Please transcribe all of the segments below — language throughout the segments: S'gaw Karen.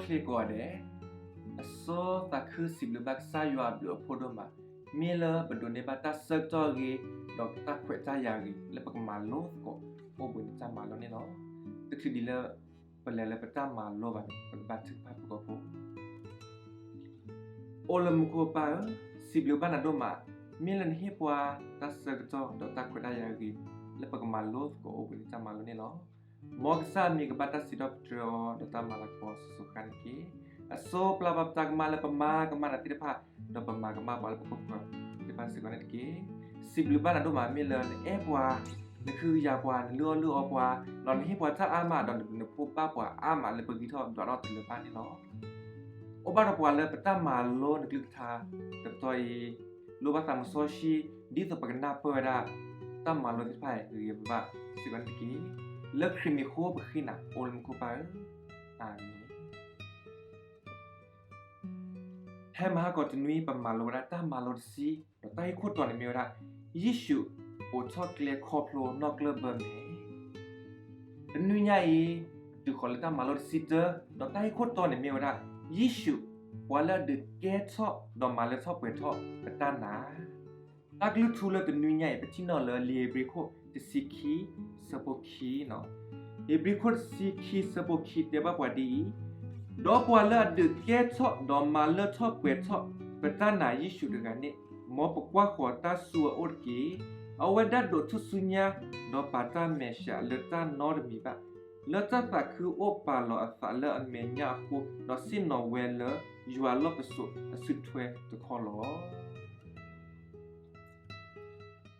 ချ့ကိးဂၤဒဲး, အဆိသးခုစံးဘျုးဘၣ်ကစၢ်ယွၤအဘျုးအဖှိၣ်ဒိၣ်မး, မ့ၢ်လၢပဒိးန့ၢ်ဘၣ်တၢ်ဆၢကတီၢ်အဂ့ၤ, ဒီးတၢ်ခွဲးတၢ်ယာ်အဂ့ၤ လၢပကမၤလိသကိးအိၣ်ဘှံးနံၤတၢ်မၤလိန့ၣ်လီၤ. တချုးဒံးလၢပလဲၤလၢပတၢ်မၤလိဘၣ်န့ၣ် ပကဘါထုကဖၣ်ဖုၣ်ကိာ်ဖိ. အိၣ်လၢမူခိၣ်ပၢ်ဧၢ, စံးဘျုးဘၣ်နၤဒိၣ်မး, မ့ၢ်လၢနဟ့ၣ်ပှၤတၢ်ဆၢကတီၢ်ဒီးတၢ်ခွဲးတၢ်ယာ်အဂ့ၤ လၢပကမၤလိသကိးအိၣ်ဘှံးနံၤတၢ်မၤလိန့ၣ်လီၤ. မ်ကစၢ်အမံၤကဘၣ်တၢ်စံးထီၣ်ပတြၢၤအီၤ ဒီးတၢ်မၤလၤကပီၤစိၤစိၤဃၣ်ဃၣ်န့ၣ်တက့ၢ်. အစိပျၢ်ဘၣ်ပတၢ်ကမၣ်လၢပမၤကမၣ်တၢ်သ့ၣ်တဖၣ်, ဒီးပမၤကမၣ်ပှၤလၢပခိၣ်ပဃၢၤသ့ၣ်တဖၣ်စ့ၢ်ကီးန့ၣ်တက့ၢ်. စံးဘျုးဘၣ်နၤဒိၣ်မး မ့ၢ်လၢနအဲၣ်ပှၤ, နကဟုကယာ်ပှၤ, နလုၢ်အီၣ်လုၢ်အီပှၤ, ဒီးနဟ့ၣ်ပှၤတၢ်အါမး, ဒီးနဖိးဘၣ်ပှၤအါမးလၢပဂံၢ်ထီၣ်ဒွးထီၣ်တလၢၤဘၣ်န့ၣ်လီၤ. အိၣ်ဘၣ်ဒီးပှၤလၢပတၢ်မၤလိနကလုၢ်ကထါ တပတီၢ်အံၤ, လိၣ်ဘၣ်သးမုၢ်စီဆှံ ဒ်သိးပကနၢ်ပၢၢ်ဝဲဒၣ် တၢ်မၤလိသ့ၣ်တဖၣ်အံၤ ဂ့ၤဂ့ၤဘၣ်ဘၣ်စ့ၢ်ကီးန့ၣ်တက့ၢ်. လၢခရံာ်မံၤအဃိပဃ့နၤ အိၣ်လၢမူခိၣ်ပၢ်ဧၢ, အၤမ့ၣ်. ဖဲမဟါကီးတနွံ ပမၤလိဝဲဒၣ်တၢ်မၤလိတဆံ, ဒီးတၢ်ဂ့ၢ်ခိၣ်တီန့ၣ်မ့ၢ်ဝဲဒၣ် ယ့ၣ်ၡူးအိးထီၣ်ကျဲခီဖျိနီၣ်ကျၢၢ်ဘၢမဲာ်. တနွံညါအံၤ တုၤဃီၤလၢတၢ်မၤလိတဆံတၢ, ဒီးတၢ်ဂ့ၢ်ခိၣ်တီန့ၣ်မ့ၢ်ဝဲဒၣ် ယ့ၣ်ၡူး ပှၤလၢအဒုးကဲထီၣ်ဒီးမၤလၢထီၣ်ပှဲၤထီၣ်ပတၢ်နာ်. တၢ်ကလုၢ်ထူလၢတနွံညါအံၤ ပထံၣ်နီၣ်လၢလံာ်ဧ့ၤဘြံၤခိၣ်တဆံခံ ဆၢဖိခံန့ၣ်လီၤ. ဧ့ၤဘြံၤခိၣ်တဆံခံ ဆၢဖိခံတဲဘၣ်ပှၤဒ်အံၤ, ဒီးပှၤလၢအဒုးကဲထီၣ်ဒီးမၤလၢထီၣ်ပှဲၤထီၣ်ပတၢ်နာ်ယ့ၣ်ၡူးတဂၤန့ၣ်, မ်ပကွၢ်ဃီၤတၢ်ဆူအအိၣ်တက့ၢ်. အဝဲဒၣ်ဒိးထူၣ်ဆူညါ, ဒီးပာ်တၢ်မဲာ်ဆှးလၢတၢ်နီတမံၤဘၣ်, လၢတၢ်သးခုအိၣ်ပာ်လီၤအသးလၢအမဲာ်ညါအဃိ, ဒီးဆ့ၣ်နီၤဝဲလၢယွၤလီၢ်ပစိာ်အစုထွဲတခီလီၤ.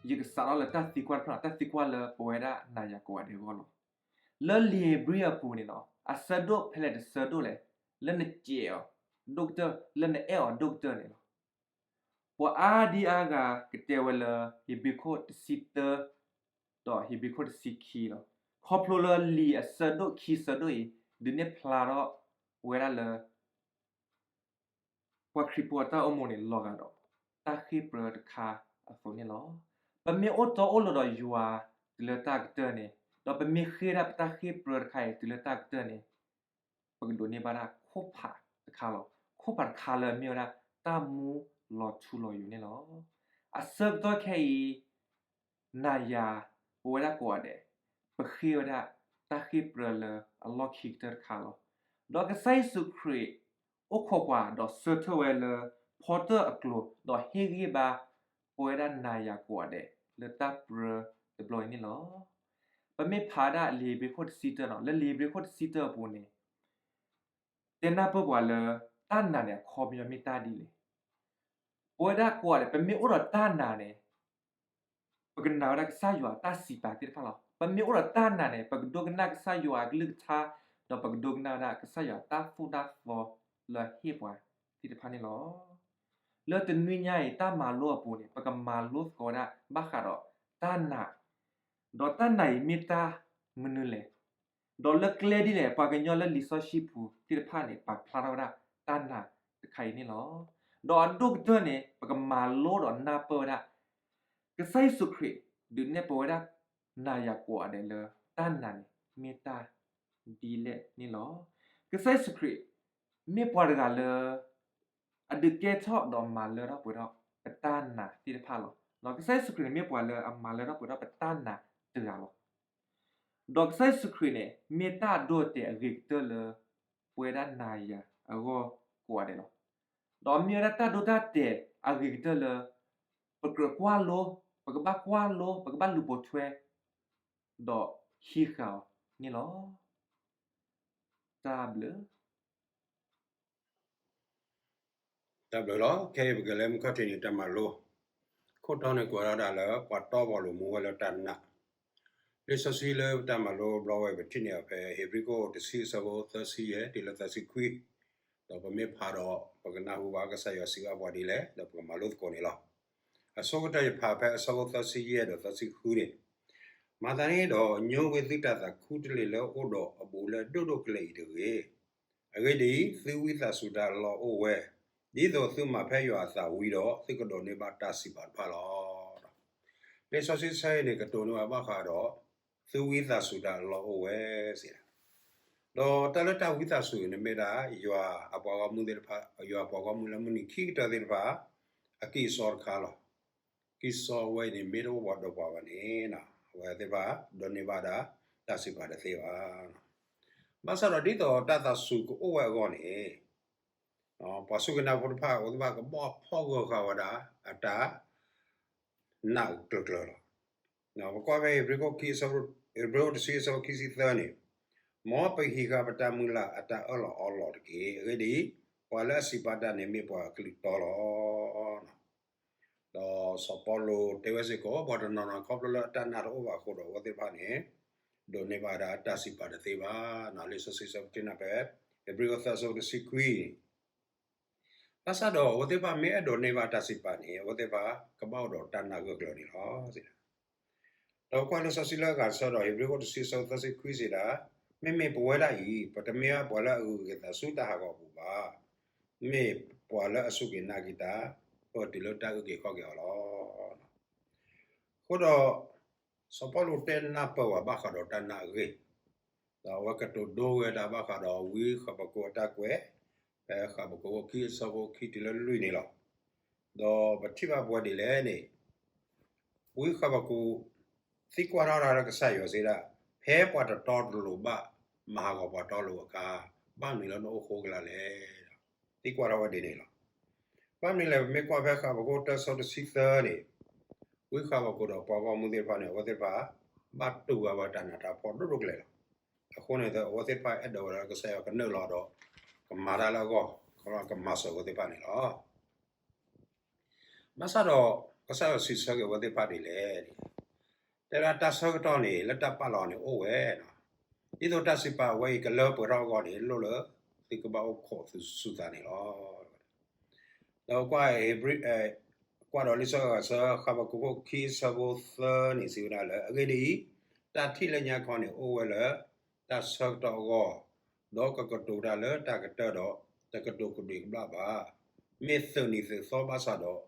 ယကစးထီၣ်လၢတၢ်သံကွၢ်တဖျၢၣ်, တၢ်သံကွၢ်လၢပဝဲဒၣ်နၤယၤကိးဂၤဒဲးအဂီၢ်လီၤ. လၢလံာ်ဧ့ၤဘြံၤအပူၤန့ၣ်လီၤ, အဆၢဒိၣ်ဖဲလဲၣ်တဆၢဒိၣ်လဲၣ်, လၢနစဲးအီၤဒိၣ်ကတၢၢ်, လၢနအဲၣ်အီၤဒိၣ်ကတၢၢ်န့ၣ်လီၤ. ပှၤအါဒံအါဂၤကတဲဝဲလၢ ဧ့ၤဘြံၤခိၣ်တဆံတၢ, ဒီးဧ့ၤဘြံၤခိၣ်တဆံခံလီၤ. ခီဖျိလၢလံာ်အဆၢဒိၣ်ခံဆၢဒိၣ်အံၤ ဒုးနဲၣ်ဖျါထီၣ်ဝဲဒၣ်လၢ ပှၤခရံာ်ဖိအတၢ်အိၣ်မူန့ၣ် လီၤဂာ်ဒီး တၢ်ဃ့ၢ်ပြၢတခါအသိးန့ၣ်လီၤ. ပမ့ၢ်အိၣ်တီအိၣ်လိၤဒီးယွၤတုၤလၢတၢ်ကတၢၢ်န့ၣ်, ဒီးပမ့ၢ်ဃ့ၢ်ဒၣ်ပတၢ်ဃ့ၢ်ပြၢတခါအံၤတုၤလၢတၢ်ကတၢၢ်န့ၣ်, ပကဒိးန့ၢ်ဘၣ်ဒၣ်ခိၣ်ဖးတခါလီၤ. ခိၣ်ဖးတခါလၢအမ့ၢ်ဝဲဒၣ်တၢ်မူလီၤထူလီၤယိာ်န့ၣ်လီၤ. အဆၢကတီၢ်ခဲအံၤ နၤယၤ ပဝဲဒၣ်ကိးဂၤဒဲး ပဃ့ၢ်ဝဲဒၣ်တၢ်ဃ့ၢ်ပြၢလၢအလီၢ်ခံကတၢၢ်တခါလီၤ. ဒီးကစၢ်ယ့ၣ်ၡူးခရံာ် အိၣ်ခိးပှၤဒီးဆၢထၢၣ်ဝဲလၢဖီတၢၣ်အကျိၤ ဒီးဟ့ၣ်ဂံၢ်ဘါ ပဝဲဒၣ်နၤယၤကိးဂၤဒဲး လၢတၢ်ပြၢတဘျီအံၤန့ၣ်လီၤ. ပမ့ၢ်ဖးဒၣ်လံာ်ဧ့ၤဘြံၤခိၣ်တဆံတၢန့ၣ်, လၢလံာ်ဧ့ၤဘြံၤခိၣ်တဆံတၢအပူၤန့ၣ် တဲနၢ်ပၢၢ်ပှၤလၢ တၢ်နာ်န့ၣ်အခီပညီမ့ၢ်တၢ်ဒ်လဲၣ်. ပဝဲဒၣ်ကိးဂၤဒဲး ပမ့ၢ်အိၣ်ဒီးတၢ်နာ်န့ၣ် ပကနာ်ဝဲဒၣ်ကစၢ်ယွၤအတၢ်စံးပာ်သ့ၣ်တဖၣ်လီၤ. ပမ့ၢ်အိၣ်ဒီးတၢ်နာ်န့ၣ် ပကဒိကနၣ်ကစၢ်ယွၤအကလုၢ်ကထါ, ဒီးပကဒိကနၣ်ဝဲဒၣ်ကစၢ်ယွၤအတၢ်သိၣ်တၢ်သီလၢအဟ့ၣ်ပှၤသ့ၣ်တဖၣ်န့ၣ်လီၤ. လၢတနွံညါအံၤ တၢ်မၤလိအပူၤန့ၣ် ပကမၤလိသကိးဝဲဒၣ်ဘၣ်ဃးဒီးတၢ်နာ်, ဒီးတၢ်နာ်အံၤမ့ၢ်တၢ်မနုၤလဲၣ်, ဒီးလၢကျဲဒ်လဲၣ် ပှၤကညီလၢလံာ်စီဆှံပူၤသ့ၣ်တဖၣ်န့ၣ် ပာ်ဖျါထီၣ်ဝဲဒၣ်တၢ်နာ်တခါအံၤန့ၣ်လီၤ. ဒီးအဒိၣ်ကတၢၢ်န့ၣ် ပကမၤလိဒီးနၢ်ပၢၢ်ဝဲဒၣ် ကစၢ်ယ့ၣ်ၡူးခရံာ် ဒုးနဲၣ်ပဝဲဒၣ် နၤယၤကိးဂၤဒဲးလၢ တၢ်နာ်န့ၣ် မ့ၢ်တၢ်ဒ်လဲၣ်န့ၣ်လီၤ. ကစၢ်ယ့ၣ်ၡူးခရံာ် မ့ၢ်ပှၤတဂၤလၢ အဒုးကဲထီၣ်ဒီးမၤလၢထီၣ်ပှဲၤထီၣ်ပတၢ်နာ်သ့ၣ်တဖၣ်လီၤ. ဒီးကစၢ်ယ့ၣ်ၡူးခရံာ်န့ၣ် မ့ၢ်ပှၤလၢအမၤလၢထီၣ်ပှဲၤထီၣ်ပတၢ်နာ်တဂၤလီၤ. ဒီးကစၢ်ယ့ၣ်ၡူးခရံာ်န့ၣ် မ့ၢ်တၢ်အဒိအတဲာ်အဂ့ၤကတၢၢ်လၢ ပဝဲဒၣ်နၤယၤအဂီၢ်ကိးဂၤဒဲးလီၤ. ဒီးမ့ၢ်ဝဲဒၣ်တၢ်ဒိတၢ်တဲာ်အဂ့ၤကတၢၢ်လၢ ပကြၢးကွၢ်လိ, ပကဘၣ်ကွၢ်လိ, ပကဘၣ်လူၤပိာ်ထွဲ ဒီးဟံးဃာ်အီၤန့ၣ်လီၤ. တၢ်ဘျုး တၢ်ဘျုးလီၤ. ခဲအံၤပကလဲၤမုၢ်ခီၣ်ထံးန့ၣ် တၢ်မၤလိ ခိၣ်တီန့ၣ် ကွဲးထီၣ်ဒၣ်လၢ ပှၤတီပှၤလိၤမူဝဲလၢတၢ်နာ်. လံာ်စီဆှံလၢပတၢ်မၤလိတဘျီဝဲ ပထံၣ်န့ၢ်အီၤဖဲ ဧ့ၤဘြံၤခိၣ်တဆံ အဆၢဖိသၢဆံယဲၢ်တုၤလၢသၢဆံခွံ, ဒီးပမ့ၢ်ဖးဒီး ပကနၢ်ဟူဘၣ်ကစၢ်ယွၤစံးဘၣ်ပှၤဒ်လဲၣ် ဒီးပကမၤလိသကိးန့ၣ်လီၤ. အဆိကတၢၢ်ယဖးဖဲအဆၢဖိသၢဆံယဲၢ်ဒီးသၢဆံဃုန့ၣ်, မၤသးဒ်န့ၣ်ဒီး ညိကွံာ်သုတၢ်သးခူတလ့ၢ်လၢအိၣ်ဒီးအဘူးလၢဒိၣ်ဒိၣ်ကလဲာ်အံၤတဂ့ၤ. အဂ့ၢ်ဒ်အံၤ, သုဝံသးစူၤတၢ်အလီၢ်အိၣ်ဝဲ, ဒ်သိးသုမၤဖဲယွၤအသးဝံၤဒီး သုကဒိးန့ၢ်ဘၣ်တၢ်စံးပာ်တဖၣ်လီၤ. လံာ်စီဆှံတဆၢအံၤန့ၣ် ကတိၤန့ၢ်ဘၣ်ဘၣ်ဃးဒီး သုဝံသးစူၤတၢ်အလီၢ်အိၣ်ဝဲစ့ၢ်ကီး. ဒီးတၢ်လၢတၢ်ဝံသးစူၤန့ၣ်မ့ၢ်ဒၣ် ယွၤအပှၤဂီၢ်မုၢ်သ့ၣ်တဖၣ်, ယွၤအပှၤဂီၢ်မုၢ်လၢမုၢ်နံၤခံကတၢၢ်သ့ၣ်တဖၣ် အကံၢ်အစီတခါလီၤ. ကံၢ်စီဝဲအံၤန့ၣ် မ့ၢ်တအိၣ်ပှၤဒိးပှၤဘၣ်န့ၣ် အဝဲသ့ၣ်တဖၣ်ဒိးန့ၢ်ဘၣ်ဒၣ်တၢ်စံးပာ်တသ့ဘၣ်. ဘၣ်ဆၣ်ဒီးဒ်သိးတၢ်သးစူၤကအိၣ်ဝဲအဂီၢ်န့ၣ် ပှၤစူၢ်က့ၤနာ်ဖိတဖၣ်အဝဲသ့ၣ်တဖၣ်ကဘၣ်ဖီၣ်ဂၢၢ်ဃာ်ဝဲဒၣ်အတၢ်နာ်ကျၢၤကျၢၤလီၤ. ပကွၢ်ဖဲဧ့ၤဘြံၤခိၣ်ခံ, ဧ့ၤဘြံၤခိၣ်တဆံအဆၢဖိခံဆံသၢန့ၣ်, မ်ပဟံးဃာ်ပတၢ်မုၢ်လၢ်အတၢ်အၢၣ်လီၤအီလီၤတက့ၢ်. အဂ့ၢ်ဒ်အံၤ, ပှၤလၢအစံးပာ်တၢ်န့ၣ်မ့ၢ်ပှၤအကလုၢ်တီလီၤ. ဒီးစီၤပီလူးတဲဝဲစ့ၢ်ကီး ပှၤတနီၤနီၤခီဖျိလၢအတၢ်နာ်တအိၣ်ဘၣ်အဃိဒီး အဝဲသ့ၣ်တဖၣ်န့ၣ် ဒိးန့ၢ်ဘၣ်ဒၣ်တၢ်စံးပာ်တသ့ဘၣ်. လံာ်စီဆှံဆၢဖိတဆံနၢ်ဖဲ ဧ့ၤဘြံၤခိၣ်သၢအဆၢဖိတဆံခွံ ဘၣ်ဆၣ်ဒီးအဝဲသ့ၣ်တဖၣ်မ့ၢ်အဲၣ်ဒိးန့ၢ်ဘၣ်တၢ်စံးပာ်န့ၣ် အဝဲသ့ၣ်တဖၣ်ကဘၣ်အိၣ်ဒီးတၢ်နာ်ဂၢၢ်ကျၢၤန့ၣ်လီၤ. ဒီးကွၢ်လံာ်စီဆှံလၢအဂၤတဆၢဒီး ဧ့ၤဘြံၤခိၣ်တဆံအဆၢဖိသၢဆံခွံစံးဒၣ်, မ့မ့ၢ်ပဝဲဒၣ်အံၤ ပတမ့ၢ်ပှၤလၢအဂုၤက့ၤသးဆူတၢ်ဟးဂီၤအပူၤဘၣ်. မ့ၢ်ပှၤလၢအစူၢ်က့ၤနာ်က့ၤတၢ် ပတုၤလၢတၢ်အုၣ်က့ၤခီၣ်က့ၤအီၤလီၤ. အဃိဒီး စီၤပီလူးတဲနၢ်ပၢၢ်ဝဲဘၣ်ဃးဒီးတၢ်နာ်အဂ့ၢ်, ဒီးအဝဲကတိၤဒိဝဲဒၣ်ဘၣ်ဃးဒီးဝံဃးဘးကူးအတၢ်ကွဲး, ဖဲဃးဘးကူးအခံအဆၢဖိခံတုၤလၢလွံၢ်န့ၣ်လီၤ. ဒီးပထံၣ်ဘၣ်ပဝဲဒ်လဲၣ်န့ၣ်, ဝံဃးဘးကူး သံကွၢ်ထီၣ်ဝဲဒၣ်လၢကစၢ်ယွၤစံးဒၣ်, ဖဲပှၤတတီတလိၤဘၣ် မၤဟးဂီၤပှၤတီတလိၤအခါ, ဘၣ်မနုၤလၢနအိၣ်ဃိကလာ်လဲၣ်. သံကွၢ်ထီၣ်ဝဲဒ်န့ၣ်လီၤ. ဘၣ်မနုၤလဲၣ် ပမ့ၢ်ကွၢ်ဖဲဃးဘးကူးတၢအဆၢဖိတဆံသၢန့ၣ်, ဝံဃးဘးကူးဒီးပှၤဂီၢ်မုၢ်သ့ၣ်တဖၣ်န့ၣ် အဝဲသ့ၣ်တဖၣ် ဘၣ်တူၢ်ဘၣ်ဝဲတၢ်နးတၢ်ဖှီၣ်ဒိၣ်ဒိၣ်ကလဲာ်လီၤ. အဃိန့ၣ်ဒီး အဝဲသ့ၣ်တဖၣ်အဲၣ်ဒိးဝဲဒၣ်လၢကစၢ်ယွၤကနုာ်လီၤဒီး ကမၤတၢ်လၢအဂီၢ်, ကမၤစၢၤအဝဲသ့ၣ်တဖၣ်န့ၣ်လီၤ. ဘၣ်ဆၣ်ဒီး ကစၢ်ယွၤစံးဆၢက့ၤအဝဲသ့ၣ်တဖၣ်ဒ်လဲၣ်န့ၣ်, တဲဒၣ်တၢ်ဆၢကတီၢ်န့ၣ် လၢတၢ်ပာ်လီၤန့ၣ်အိၣ်ဝဲ, ဒ်သိးတၢ်စံးပာ်ဝဲအံၤကလၢပှဲၤထီၣ်အဂီၢ်န့ၣ် လိၣ်လၢသုကဘၣ်အိၣ်ခိးဆူသးန့ၣ်လီၤ. ဒီးကွၢ်ဧ့ၤဘြံၤ, ကွၢ်ဒီးလံာ်စီဆှံအဂၤတဆၢ ဃးဘးကူးခိၣ်ခံအဆၢဖိသၢန့ၣ် စံးဝဲဒၣ်လၢ အဂ့ၢ်ဒ်အံၤ, တၢ်ထံၣ်လၢညါခီန့ၣ်အိၣ်ဝဲလၢတၢ်ဆၢကတီၢ်အဂီၢ်, ဒီးကကတိၤတၢ်လၢတၢ်ကတၢၢ်ဒီး တကတိၤကဘျံးကဘျၣ်ဘၣ်. မ့ၢ်သုးနံၤသုးသီဘၣ်ဆၣ်ဒီး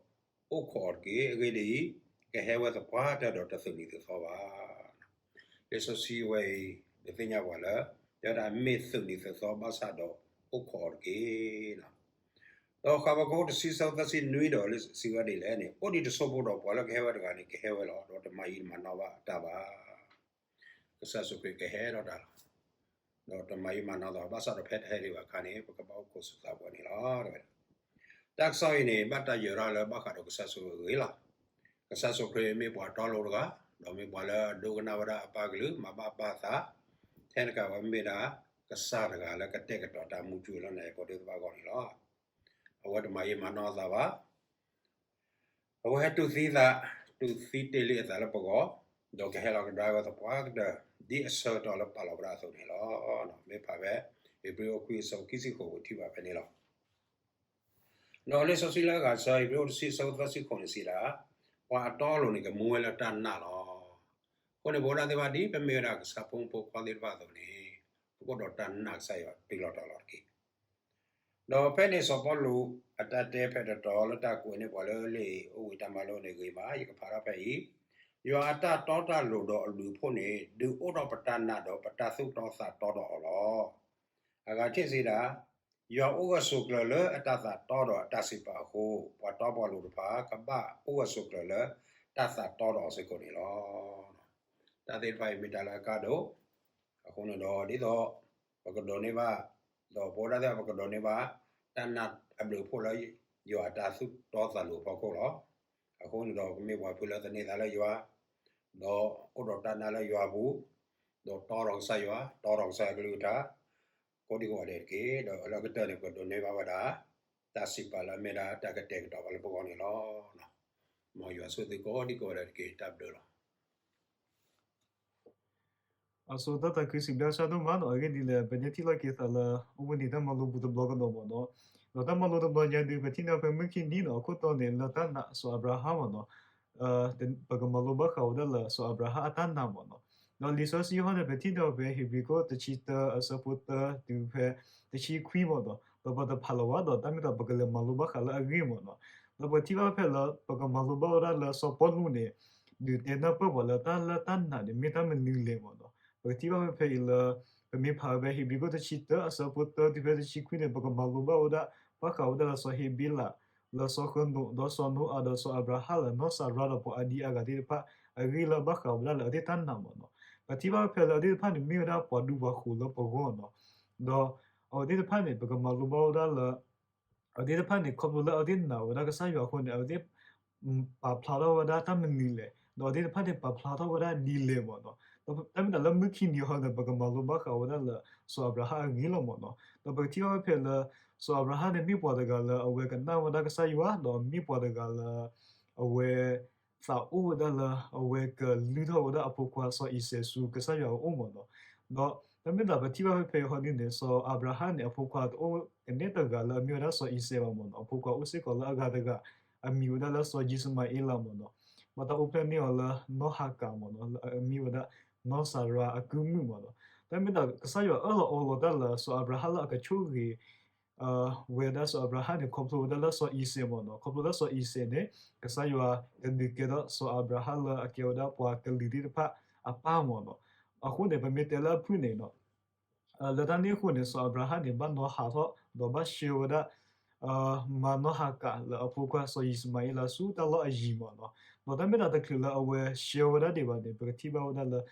အိၣ်ခိးအီၤတက့ၢ်. အဂ့ၢ်ဒ်အံၤ, ကဟဲဝဲသပှၢ်တၢၢ်ဒီးတသုးနံၤသုးသီဘၣ်. လံာ်စီဆှံဝဲအံၤ ဒုးသ့ၣ်ညါပှၤလၢ တဲဝဲဒၣ်မ့ၢ်သုးနံၤသုးသီဘၣ်ဆၣ်ဒီး အိၣ်ခိးအီၤတက့ၢ်. ဒီးဃးဘးကူးတဆံအဆၢဖိသၢဆံနွံဒီး စံးဝဲဒ်လဲၣ်န့ၣ်, အိၣ်ဒံးတစိၢ်ဖိဒီး ပှၤလၢကဟဲဝဲတဂၤန့ၣ် ကဟဲဝဲလီၤ. ဒီးတမၤယံာ်မၤနီၢ်ဘၣ်တၢ်ဘၣ်. ကစၢ်ယ့ၣ်ၡူးခရံာ်ကဟဲဒီးတၢ်လီၤ. ဒီးတမၤယံာ်မၤနီၢ်သးဘၣ်ဆၣ်ဒီး ဖဲတဟဲဒံးဘၣ်အခါန့ၣ် ပကဘၣ်အိၣ်ခိးဆူသးပှဲၤန့ၣ်လီၤ. တၢ်ကစီၣ်အံၤန့ၣ် ဘၣ်တၢ်ယၢၤထီၣ်လၢဘၣ်ဃးဒီးကစၢ်ယ့ၣ်ၡူးခရံာ်အဂ့ၢ်လီၤ. ကစၢ်ယ့ၣ်ၡူးခရံာ်မ့ၢ်ပှၤတီလိၤတဂၤ, ဒီးမ့ၢ်ပှၤလၢအဒိကနၣ်ဝဲဒၣ်အပၢ်ကလုၢ် မၤဘၣ်အပၢ်အသး, ထဲတကးဝဲမ့ၢ်ဒၣ်ကစၢ်တဂၤလၢကတဲာ်ကတီၤတၢ်မူထူလၢနၤယၤဖိသ့ၣ်တဖၣ်အဂီၢ်န့ၣ်လီၤ. အဝဲတမၤယံာ်မၤနီၢ်အသးဘၣ်. အဝဲဟဲတူၢ်သံသး, တူၢ်သံတ့ၢ်လံအသးလၢပဂီၢ်, ဒီးကဟဲလီၤကဒါဝဲသပှၢ်ကတၢၢ် ဒ်အဆၢကတီၢ်လၢပာ်လီၤဝဲဒၣ်အသိးန့ၣ်လီၤ. မ့ၢ်ဖးဖဲ ဧ့ၤဘြံၤခိၣ်ခွံအဆၢဖိခံဆံဃိး ပထံၣ်ဘၣ်ဖဲန့ၣ်လီၤ. ဒီးလံာ်စီဆှံလၢအဂၤတဆၢ ဧ့ၤဘြံၤခိၣ်တဆံအဆၢဖိသၢဆံဃိးန့ၣ်စံးဒၣ်, ပှၤအတီအလိၤန့ၣ် ကမူဝဲလၢတၢ်နာ်လီၤ. အဃိန့ၣ် ပဝဲဒၣ်သ့ၣ်တဖၣ်ဒ်ပမ့ၢ်ဝဲဒၣ်ကစၢ်ဖိမုၣ်ဖိခွါသ့ၣ်တဖၣ်အသိးန့ၣ်, ပကအိၣ်ဒီးတၢ်နာ်ကစၢ်ယွၤတုၤလီၤတီၤလီၤတက့ၢ်. ဒီးဖဲန့ၣ်စီၤပီလူးအတၢ်တဲဖဲတတီၤလၢတၢ်ကွဲးန့ၢ်ပှၤလၢလံာ်အိၣ်ဝံၤတၢ်မၤလိန့ၣ်ဂ့ၤမး ယကဖးထီၣ်ဖဲအံၤ, ယွၤအတၢ်တီတၢ်လိၤဒီးအဘျုးအဖှိၣ်န့ၣ် ဒုးအိၣ်ထီၣ်ပတၢ်နာ်ဒီးပတၢ်သူၣ်တီသးတီဒီးအီၤလီၤ. အဂၤတဆံစံးဒၣ်, ယွၤအိၣ်ဂၢၢ်ဆိးကျၢၤလၢအတၢ်သးတီဒီးအတၢ်စံးပာ်အဃိ, ပှၤတီပှၤလိၤတဖၣ် ကဘၣ်အိၣ်ဂၢၢ်ဆိးကျၢၤလၢတၢ်သးတီဒီးအီၤစ့ၢ်ကီးန့ၣ်လီၤ. တၢ်သ့ၣ်တဖၣ်အံၤမ့ၢ်တၢ်လၢအကါဒိၣ်, အဃိန့ၣ်ဒီး ဒ်သိး ပကဒိးန့ၢ်ဘၣ်, ဒီးပဝဲဒၣ်သ့ၣ်တဖၣ်ပကဒိးန့ၢ်ဘၣ် တၢ်နာ်အဘျုးအဖှိၣ်လၢ ယွၤအတၢ်သူၣ်တီသးလိၤအဖီခိၣ်လီၤ. အဃိန့ၣ်ဒီး ကမ့ၢ်ပှၤဖုလၢသန့ၤသးလၢယွၤ, ဒီးအိၣ်ဒီးတၢ်နာ်လၢယွၤအပူၤ, ဒီးတီဒီးကစၢ်ယွၤ, တီဒီးကစၢ်ယွၤကလုၢ်ကထါ ကိးဒံကိးဂၤဒဲးတက့ၢ်. ဒီးလၢကတၢၢ်န့ၣ် ပကဒိးန့ၢ်ဘၣ်ဝဲဒၣ် တၢ်စံးပာ်လၢအမ့ၢ်ဒၣ်တၢ်ကတဲာ်ကတီၤပှၤလၢပဂီၢ်န့ၣ်လီၤ. မ်ယွၤဆိၣ်ဂ့ၤသုကိးဒံကိးဂၤဒဲးတက့ၢ်. တၢ်ဘျုးလီၤ. အဆိ တၢ်သးခုစံးဘျုးစံးဒိၣ်မးနီၤ, အဂ့ၢ်ဒ်လဲၣ် ပန့ၢ်ထံၣ်လိာ်က့ၤသးလၢ အိၣ်ဘှံးနံၤတၢ်မၤလိပူၤတဘျီကဒီးမ့ၢ်နီၤ, ဒီးတၢ်မၤလိတဘျီညါဒုး ပထံၣ်န့ၢ်ဖဲမုၢ်ခံနံၤနီၤ အခိၣ်တီန့ၣ် လၢတၢ်နာ်စီၤအၤဘြၤဟၣ်မ့ၢ်နီၤ, ပကမၤလိဘၣ်ဃးဝဲဒၣ်လၢစီၤအၤဘြၤဟၣ်အတၢ်နာ်မ့ၢ်နီၤ, ဒီးလံာ်စီဆှံဟီန့ၣ် ပထံၣ်န့ၢ်ဖဲဟ့းဘြံၤခိၣ်တဆံတၢအဆၢဖိတၢတုၤဖဲတဆံခွံမ့ၢ်နီၤ, ဒီးပတဖးလီၤဝဲဒီး တၢ်မ့ၢ်တၢ်ပကလဲၤမၤလိဘၣ်ဃးလၢအဂ့ၢ်မ့ၢ်နီၤ, ဒီးပထံၣ်ဘၣ်ဖဲလၢ ပကမၤလိဘၣ်ဝဲဒၣ်လၢစီၤပီလူးန့ၣ် ဒုးတဲနၢ်ပၢၢ်ပှၤလၢတၢ်လၢတၢ်နာ်န့ၣ် မ့ၢ်တၢ်မနုၤလဲၣ်မ့ၢ်နီၤ, ပကထံၣ်ဘၣ်ဖဲဖဲအံၤလၢ ပမ့ၢ်ဖးဝဲဖဲ ဟ့းဘြံၤခိၣ်တဆံတၢ အဆၢဖိတၢ တုၤဖဲတဆံခွံန့ၣ် ပကမၤလိဘၣ်ဝဲဒၣ် ဘၣ်ဃးဝဲဒၣ်လၢစီၤဟ့းဘ့လး လၢစီၤဃနိာ် ဒီးစီၤနိအၤ ဒီးစီၤအၤဘြၤဟၣ်လၢ နီၢ်စၤရါဒီးပှၤအဒံအါဂၤသ့ၣ်တဖၣ် အဂ့ၢ်လၢဘၣ်ဃးဝဲဒၣ်လၢအဝဲသ့ၣ်တၢ်နာ်မ့ၢ်နီၤ. ပထံၣ်ဘၣ်ဝဲဖဲလၢအဝဲသ့ၣ်တဖၣ်န့ၣ် မ့ၢ်ဝဲဒၣ်ပှၤဒူပှၤဃိၤလၢပဂီၢ်နီၤ. ဒီးအဝဲသ့ၣ်တဖၣ်န့ၣ် ပကမၤလိဘၣ်ဝဲဒၣ်လၢ အဝဲသ့ၣ်တဖၣ်န့ၣ် ခီဖျိလၢအဝဲသ့ၣ်နာ်ဝဲဒၣ်ကစၢ်ယွၤအဃိန့ၣ် အဝဲသ့ၣ် ပာ်ဖျါထီၣ်ဝဲဒၣ်တၢ်မနုၤလဲၣ်, ဒီးအဝဲသ့ၣ်တဖၣ်န့ၣ် ပာ်ဖျါထီၣ်ဝဲဒၣ်ဒ်လဲၣ်မ့ၢ်နီၤ. ဒီးတၢ်မ့ၢ်တၢ်လၢမုၢ်ခံနံၤဟီန့ၣ် ပကမၤလိဘၣ်ဃးဝဲဒၣ်လၢ စီၤအၤဘြၤဟၣ်အဂ့ၢ်လီၤမ့ၢ်နီၤ. ဒီးပကထံၣ်ဘၣ်ဝဲဖဲလၢ စီၤအၤဘြၤဟၣ်န့ၣ် မ့ၢ်ပှၤတဂၤလၢအဝဲကနၣ်ဝဲဒၣ်ကစၢ်ယွၤ ဒီးမ့ၢ်ပှၤတဂၤလၢ အဝဲ သးအိၣ်ဝဲဒၣ်လၢ အဝဲကလုၢ်ထီၣ်ဝဲဒၣ်အဖိခွါစီၤအံၤစဲးဆူကစၢ်ယွၤအအိၣ်မ့ၢ်နီၤ. ဒီးတၢ်မ့ၢ်တၢ်ပထံၣ်ဘၣ်ဖဲဖဲဟီဒ်န့ၣ် စီၤအၤဘြၤဟၣ်န့ၣ် အဖိခွါတအိၣ်ကနဲတဂၤလၢအမ့ၢ်ဝဲဒၣ်စီၤအံၤစဲးဘၣ်မ့ၢ်နီၤ. အဖိခွါအိၣ်စ့ၢ်ကီးလၢအဂၤတဂၤ အမံၤဝဲဒၣ်လၢစီၤယံးစမၤအ့လးမ့ၢ်နီၤ. ဘၣ်တၢ်အိၣ်ဖျဲၣ်န့ၢ်အီၤလၢနီၢ်ဟၤကၤမ့ၢ်နီၤ လၢအမ့ၢ်ဝဲဒၣ် နီၢ်စၤရါအကုၢ်မုၣ်မ့ၢ်နီၤ. တၢ်မ့ၢ်တၢ်ကစၢ်ယွၤအၢၣ်လီၤအီလီၤတၢ်လၢစီၤအၤဘြၤဟၣ်လၢအကဆိၣ်ဂ့ၤ ဝဲဒၣ်စီၤအၤဘြၤဟၣ်န့ၣ် ခီဖျိဝဲဒၣ်လၢစီၤအံၤစဲးမ့ၢ်နီၤ. ခီဖျိလၢစီၤအံၤစဲးန့ၣ် ကစၢ်ယွၤကဒုးကဲထီၣ်စီၤအၤဘြၤဟၣ်လၢအကဲဝဲဒၣ်ပှၤကလုာ်သ့ၣ်တဖၣ်အပၢ်မ့ၢ်နီၤ. အဃိန့ၣ် ပမ့ၢ်တဲလၢအဖုၣ်န့ၣ် လၢတၢ်န့ၣ်အဃိန့ၣ် စီၤအၤဘြၤဟၣ်န့ၣ် ဘၣ်နီၢ်ဟးထီၣ် ဒီးဘၣ်ဆှၢဝဲဒၣ် မါနီၢ်ဟၤကၤလၢအဖိခွါစီၤယံးစမၤအ့လးဆူတၢ်လီၢ်အယံၤမ့ၢ်နီၤ. ဒီးတၢ်မ့ၢ်တၢ်တချုးလၢအဝဲဆှၢဝဲဒၣ်ဒံးဘၣ်န့ၣ် ပကထံၣ်ဘၣ်ဝဲဒၣ်လၢ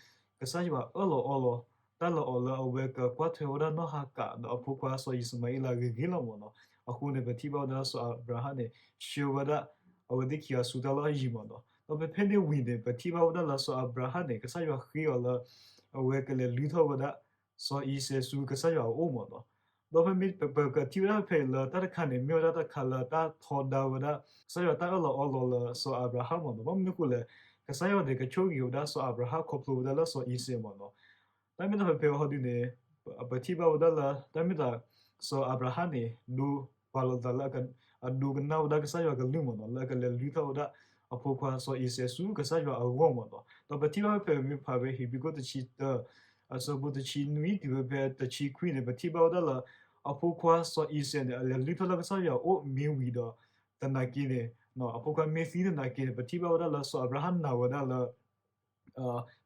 ကစၢ်ယွၤအၢၣ်လီၤအီလီၤတၢ်လၢအီၤလၢအဝဲကကွၢ်ထွဲဝဲဒၣ်နီၢ်ဟၤကၤဒီးအဖိခွါစီၤယံးစမၤအ့လးဂ့ၤဂ့ၤလီၤမ့ၢ်နီၤ. အဃိန့ၣ် ပထံၣ်ဘၣ်ဝဲဒၣ်လၢစီၤအၤဘြၤဟၣ်န့ၣ် ဆှၢဝဲဒၣ် အဝဲသ့ၣ်ခံဂၤဆူတၢ်လီၢ်အယံၤမ့ၢ်နီၤ. ဒီးဖဲဖဲန့ၣ်ဝံၤန့ၣ် ပထံၣ်ဘၣ်ဝဲဒၣ်လၢစီၤအၤဘြၤဟၣ်န့ၣ် ကစၢ်ယွၤဃ့အီၤလၢ အဝဲကလဲၤလုၢ်ထီၣ်ဝဲဒၣ် စီၤအံၤစဲးဆူကစၢ်ယွၤအအိၣ်မ့ၢ်နီၤ. ဒီးဖဲမ့ၢ်ပကထံၣ်ဝဲဒၣ်ဖဲအံၤလၢတၢ်တခါန့ၣ် မ့ၢ်ဝဲဒၣ်တၢ်တခါလၢတၢ်ထီဒါဝဲဒၣ် ကစၢ်ယွၤတၢ်အၢၣ်လီၤအီလီၤလၢစီၤအၤဘြၤဟၣ်မ့ၢ်နီၤ. ဘၣ်မနုၤအဃိလဲၣ်, ကစၢ်ယွၤန့ၣ် ကဆိၣ်ဂ့ၤဝဲဒၣ်စီၤအၤဘြၤဟၣ်ခီဖျိဝဲဒၣ်လၢစီၤအံၤစဲးမ့ၢ်နီၤ. တၢ်မ့ၢ်တၢ်ဖဲဖဲအံၤဟီဒုန့ၣ် ပထံၣ်ဘၣ်ဝဲဒၣ်လၢ တၢ်မ့ၢ်တၢ် စီၤအၤဘြၤဟၣ်န့ၣ် ဒိပာ်လီၤသးလၢ အဒိကနၣ်ဝဲဒၣ်ကစၢ်ယွၤကလုၢ်မ့ၢ်နီၤ လၢအကလဲၤလုၢ်ထီၣ်ဝဲဒၣ်အဖိခွါစီၤအံၤစဲးဆူကစၢ်ယွၤအဂီၢ်မ့ၢ်နီၤ. ဒီးပထံၣ်ဘၣ်ဖဲမ့ၢ်ဖးဖဲဟ့းဘြံၤခိၣ်တဆံတၢ အဆၢဖိတဆံနွံတုၤဝဲဖဲတဆံခွံန့ၣ် ပထံၣ်ဘၣ်ဝဲဒၣ်လၢ အဖိခွါစီၤအံၤစဲးန့ၣ် အလဲၤလုၢ်ထီၣ်လၢကစၢ်ယွၤအအိၣ်မ့ၢ်ဝံၤဒီး သနာ်က့န့ၣ် အဖိခွါမ့ၢ်သံသနာ်က့န့ၣ် ပထံၣ်ဘၣ်ဝဲဒၣ်လၢစီၤအၤဘြၤဟၣ်နာ်ဝဲဒၣ်လၢ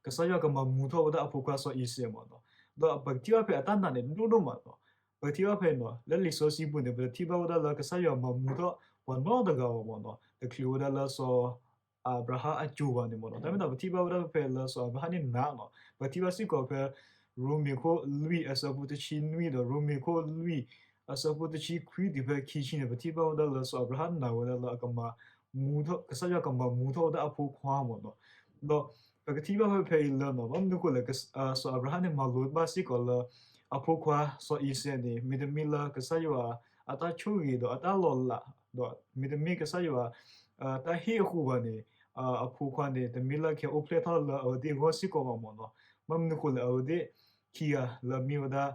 ကစၢ်ယွၤကမၤမူထီၣ်ဝဲဒၣ်အဖိခွါစီၤအံၤစဲးမ့ၢ်နီၤ. ဒီးပကထံၣ်ဘၣ်ဖဲအတၢ်နာ်န့ၣ် ဒိၣ်ဒိၣ်မးနီၤ. ပကထံၣ်ဘၣ်ဖဲနီၤ လၢလံာ်စီဆှံပူၤန့ၣ် ပတထံၣ်ဘၣ်ဝဲဒၣ်လၢကစၢ်ယွၤမၤမူထီၣ်ပှၤနီတဂၤဘၣ်မ့ၢ်နီၤ တချုးဝဲဒၣ်လၢစီၤအၤဘြၤဟၣ်အစိၤဘၣ်န့ၣ်မ့ၢ်နီၤ. တၢ်မ့ၢ်တၢ်ပထံၣ်ဘၣ်ဝဲဒၣ်ဖဲလၢစီၤအၤဘြၤဟၣ်န့ၣ်နာ်နီၤ. ပထံၣ်ဘၣ်စ့ၢ်ကီးဖဲ ရိမ့ၤခိၣ်လွံၢ်အဆၢဖိတဆံနွံဒီး ရိမ့ၤခိၣ်လွံၢ် အဆၢဖိတဆံခွံတုၤဖဲခံဆံန့ၣ် ပထံၣ်ဘၣ်ဝဲဒၣ်လၢစီၤအၤဘြၤဟၣ်နာ်ဝဲဒၣ်လၢအကမၤ ကစၢ်ယွၤကမၤမူထီၣ်ဝဲဒၣ်အဖိခွါမ့ၢ်နီၤ. ဒီးပကထံၣ်ဘၣ်ဖဲဖဲအံၤလၢနီၤ ဘၣ်မနုၤအဃိလဲၣ် စီၤအၤဘြၤဟၣ်န့ၣ်မၤလိဘၣ်စ့ၢ်ကီးလၢ အဖိခွါစီၤအံၤစဲးန့ၣ် မ့တမ့ၢ်လၢကစၢ်ယွၤအတၢ်ဆိၣ်ဂ့ၤဒီးအတၢ်လီၤလး ဒီးမ့တမ့ၢ်ကစၢ်ယွၤ တၢ်ဟ့ၣ်အဃိဘၣ်န့ၣ် အဖိခွါန့ၣ် တမ့ၢ်လၢကဟဲအိၣ်ဖျဲၣ်ထီၣ်လၢအဝဲသ့ၣ်အဂီၢ်စ့ၢ်ကီးဘၣ်မ့ၢ်နီၤ. ဘၣ်မနုၤအဃိလဲၣ် အဝဲသ့ၣ်ခံဂၤလၢအမ့ၢ်ဝဲဒၣ်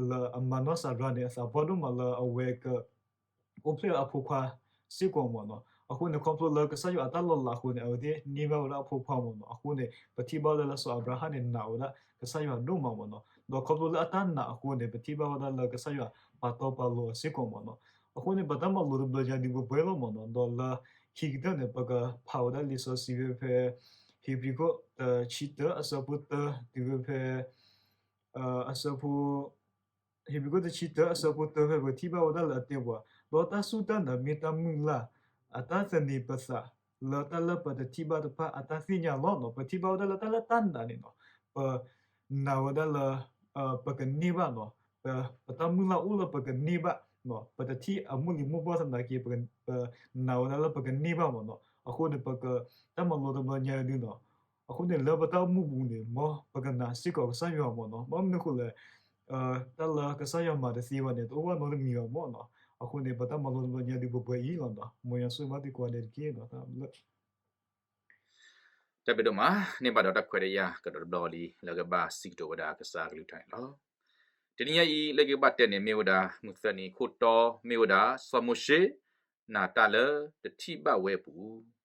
လၢအမါနီၢ်စၤရါန့ၣ် အသးပှၢ်ဒိၣ်မးလၢအဝဲက အိၣ်ဖျဲၣ်အဖိခွါစ့ၢ်ကီးမ့ၢ်နီၤ. အဃိန့ၣ် ခီဖျိလၢကစၢ်ယွၤအတၢ်လီၤလးအဃိန့ၣ် အဝဲသ့ၣ်န့ၢ်ဘၣ်ဝဲဒၣ်အဖိခွါမ့ၢ်နီၤ. အဃိန့ၣ် ပထံၣ်ဘၣ်ဝဲဒၣ်လၢစီၤအၤဘြၤဟၣ်န့ၣ် နာ်ဝဲဒၣ်ကစၢ်ယွၤဒိၣ်မးမ့ၢ်နီၤ. ဒီးခီဖျိလၢအတၢ်နာ်အဃိန့ၣ် ပထံၣ်ဘၣ်ဝဲဒၣ်လၢကစၢ်ယွၤပာ်တီပာ်လိၤအီၤစ့ၢ်ကီးမ့ၢ်နီၤ. အဃိန့ၣ် ပတၢ်မၤလိတဘျီညါဒုးပှဲၤပှဲၤလီၤမ့ၢ်နီၤ. ဒီးလၢခံကတၢၢ်န့ၣ် ပကဖးဝဲဒၣ်လံာ်စီဆှံဖဲဖဲ ဟ့းဘြံၤခိၣ်တဆံတၢအဆၢဖိတၢ တုၤဖဲဖဲ အဆၢဖိ ဟ့းဘြံၤခိၣ်တဆံတၢအဆၢဖိတၢဖဲ ပကထံၣ်ဘၣ်ဝဲဒၣ်လၢအတဲပှၤ, ဒီးတၢ်စူၢ်တၢ်နာ်မ့ၢ်တၢ်မုၢ်လၢ် အတၢ်သန့ၤပသးလၢတၢ်လၢပတထံၣ်ဘၣ်တဖၣ်အတၢ်သ့ၣ်ညါလီၤ. ပထံၣ်ဘၣ်ဝဲဒၣ်လၢတၢ်လၢတၢ်နာ်န့ၣ်နီၤ ပနာ်ဝဲဒၣ်လၢ ပကန့ၢ်ဘၣ်နီၤ, ပတၢ်မုၢ်လၢ်အိၣ်လၢပကန့ၢ်ဘၣ်နီၤ, ပတထံၣ်အမိၢ်လံၤမိၢ်ပှၢ်သနာ်က့ ပနာ်ဝဲဒၣ်လၢပကန့ၢ်ဘၣ်မ့ၢ်နီၤ. အဃိန့ၣ် ပကတၢ်မၤလိတဘျီညါဒုနီၤ, အဃိန့ၣ် လၢပတၢ်အိၣ်မူပူၤန့ၣ် မ်ပကနာ်စ့ၢ်ကီးကစၢ်ယွၤမ့ၢ်နီၤ. ဘၣ်မနုၤအဃိလဲၣ်, တၢ်လၢကစၢ်ယွၤမၤတသ့ဘၣ်န့ၣ် တအိၣ်ဘၣ်နီတမံၤဘၣ်မ့ၢ်နီၤ. အဃိန့ၣ် ပတၢ်မၤလိတဘျီညါဒုပှဲၤပှဲၤအံၤလီၤနီၤ. မ်ယွၤဆိၣ်ဂ့ၤဘၣ်သုကိးဂၤဒဲးတက့ၢ်နီၤ. တၢ်ဘျုး တၢ်ဘျုးဒိၣ်မး, န့ၢ်ဘၣ်ဒီးတၢ်ခွဲးတၢ်ယာ်ကဒီးတဘျီလံ လၢကဘၣ်စံးကတိၤဝဲဒၣ်ကစၢ်အကလုၢ်ကထါန့ၣ်လီၤ. တနံၤညါအံၤ လၢကဘၣ်တဲန့ၣ်မ့ၢ်ဝဲဒၣ် မုၢ်သၢနံၤခိၣ်တီ မ့ၢ်ဝဲဒၣ် စီၤမိၤၡ့ နာ်တၢ်လၢတထံၣ်ဘၣ်ဝဲအပူၤ,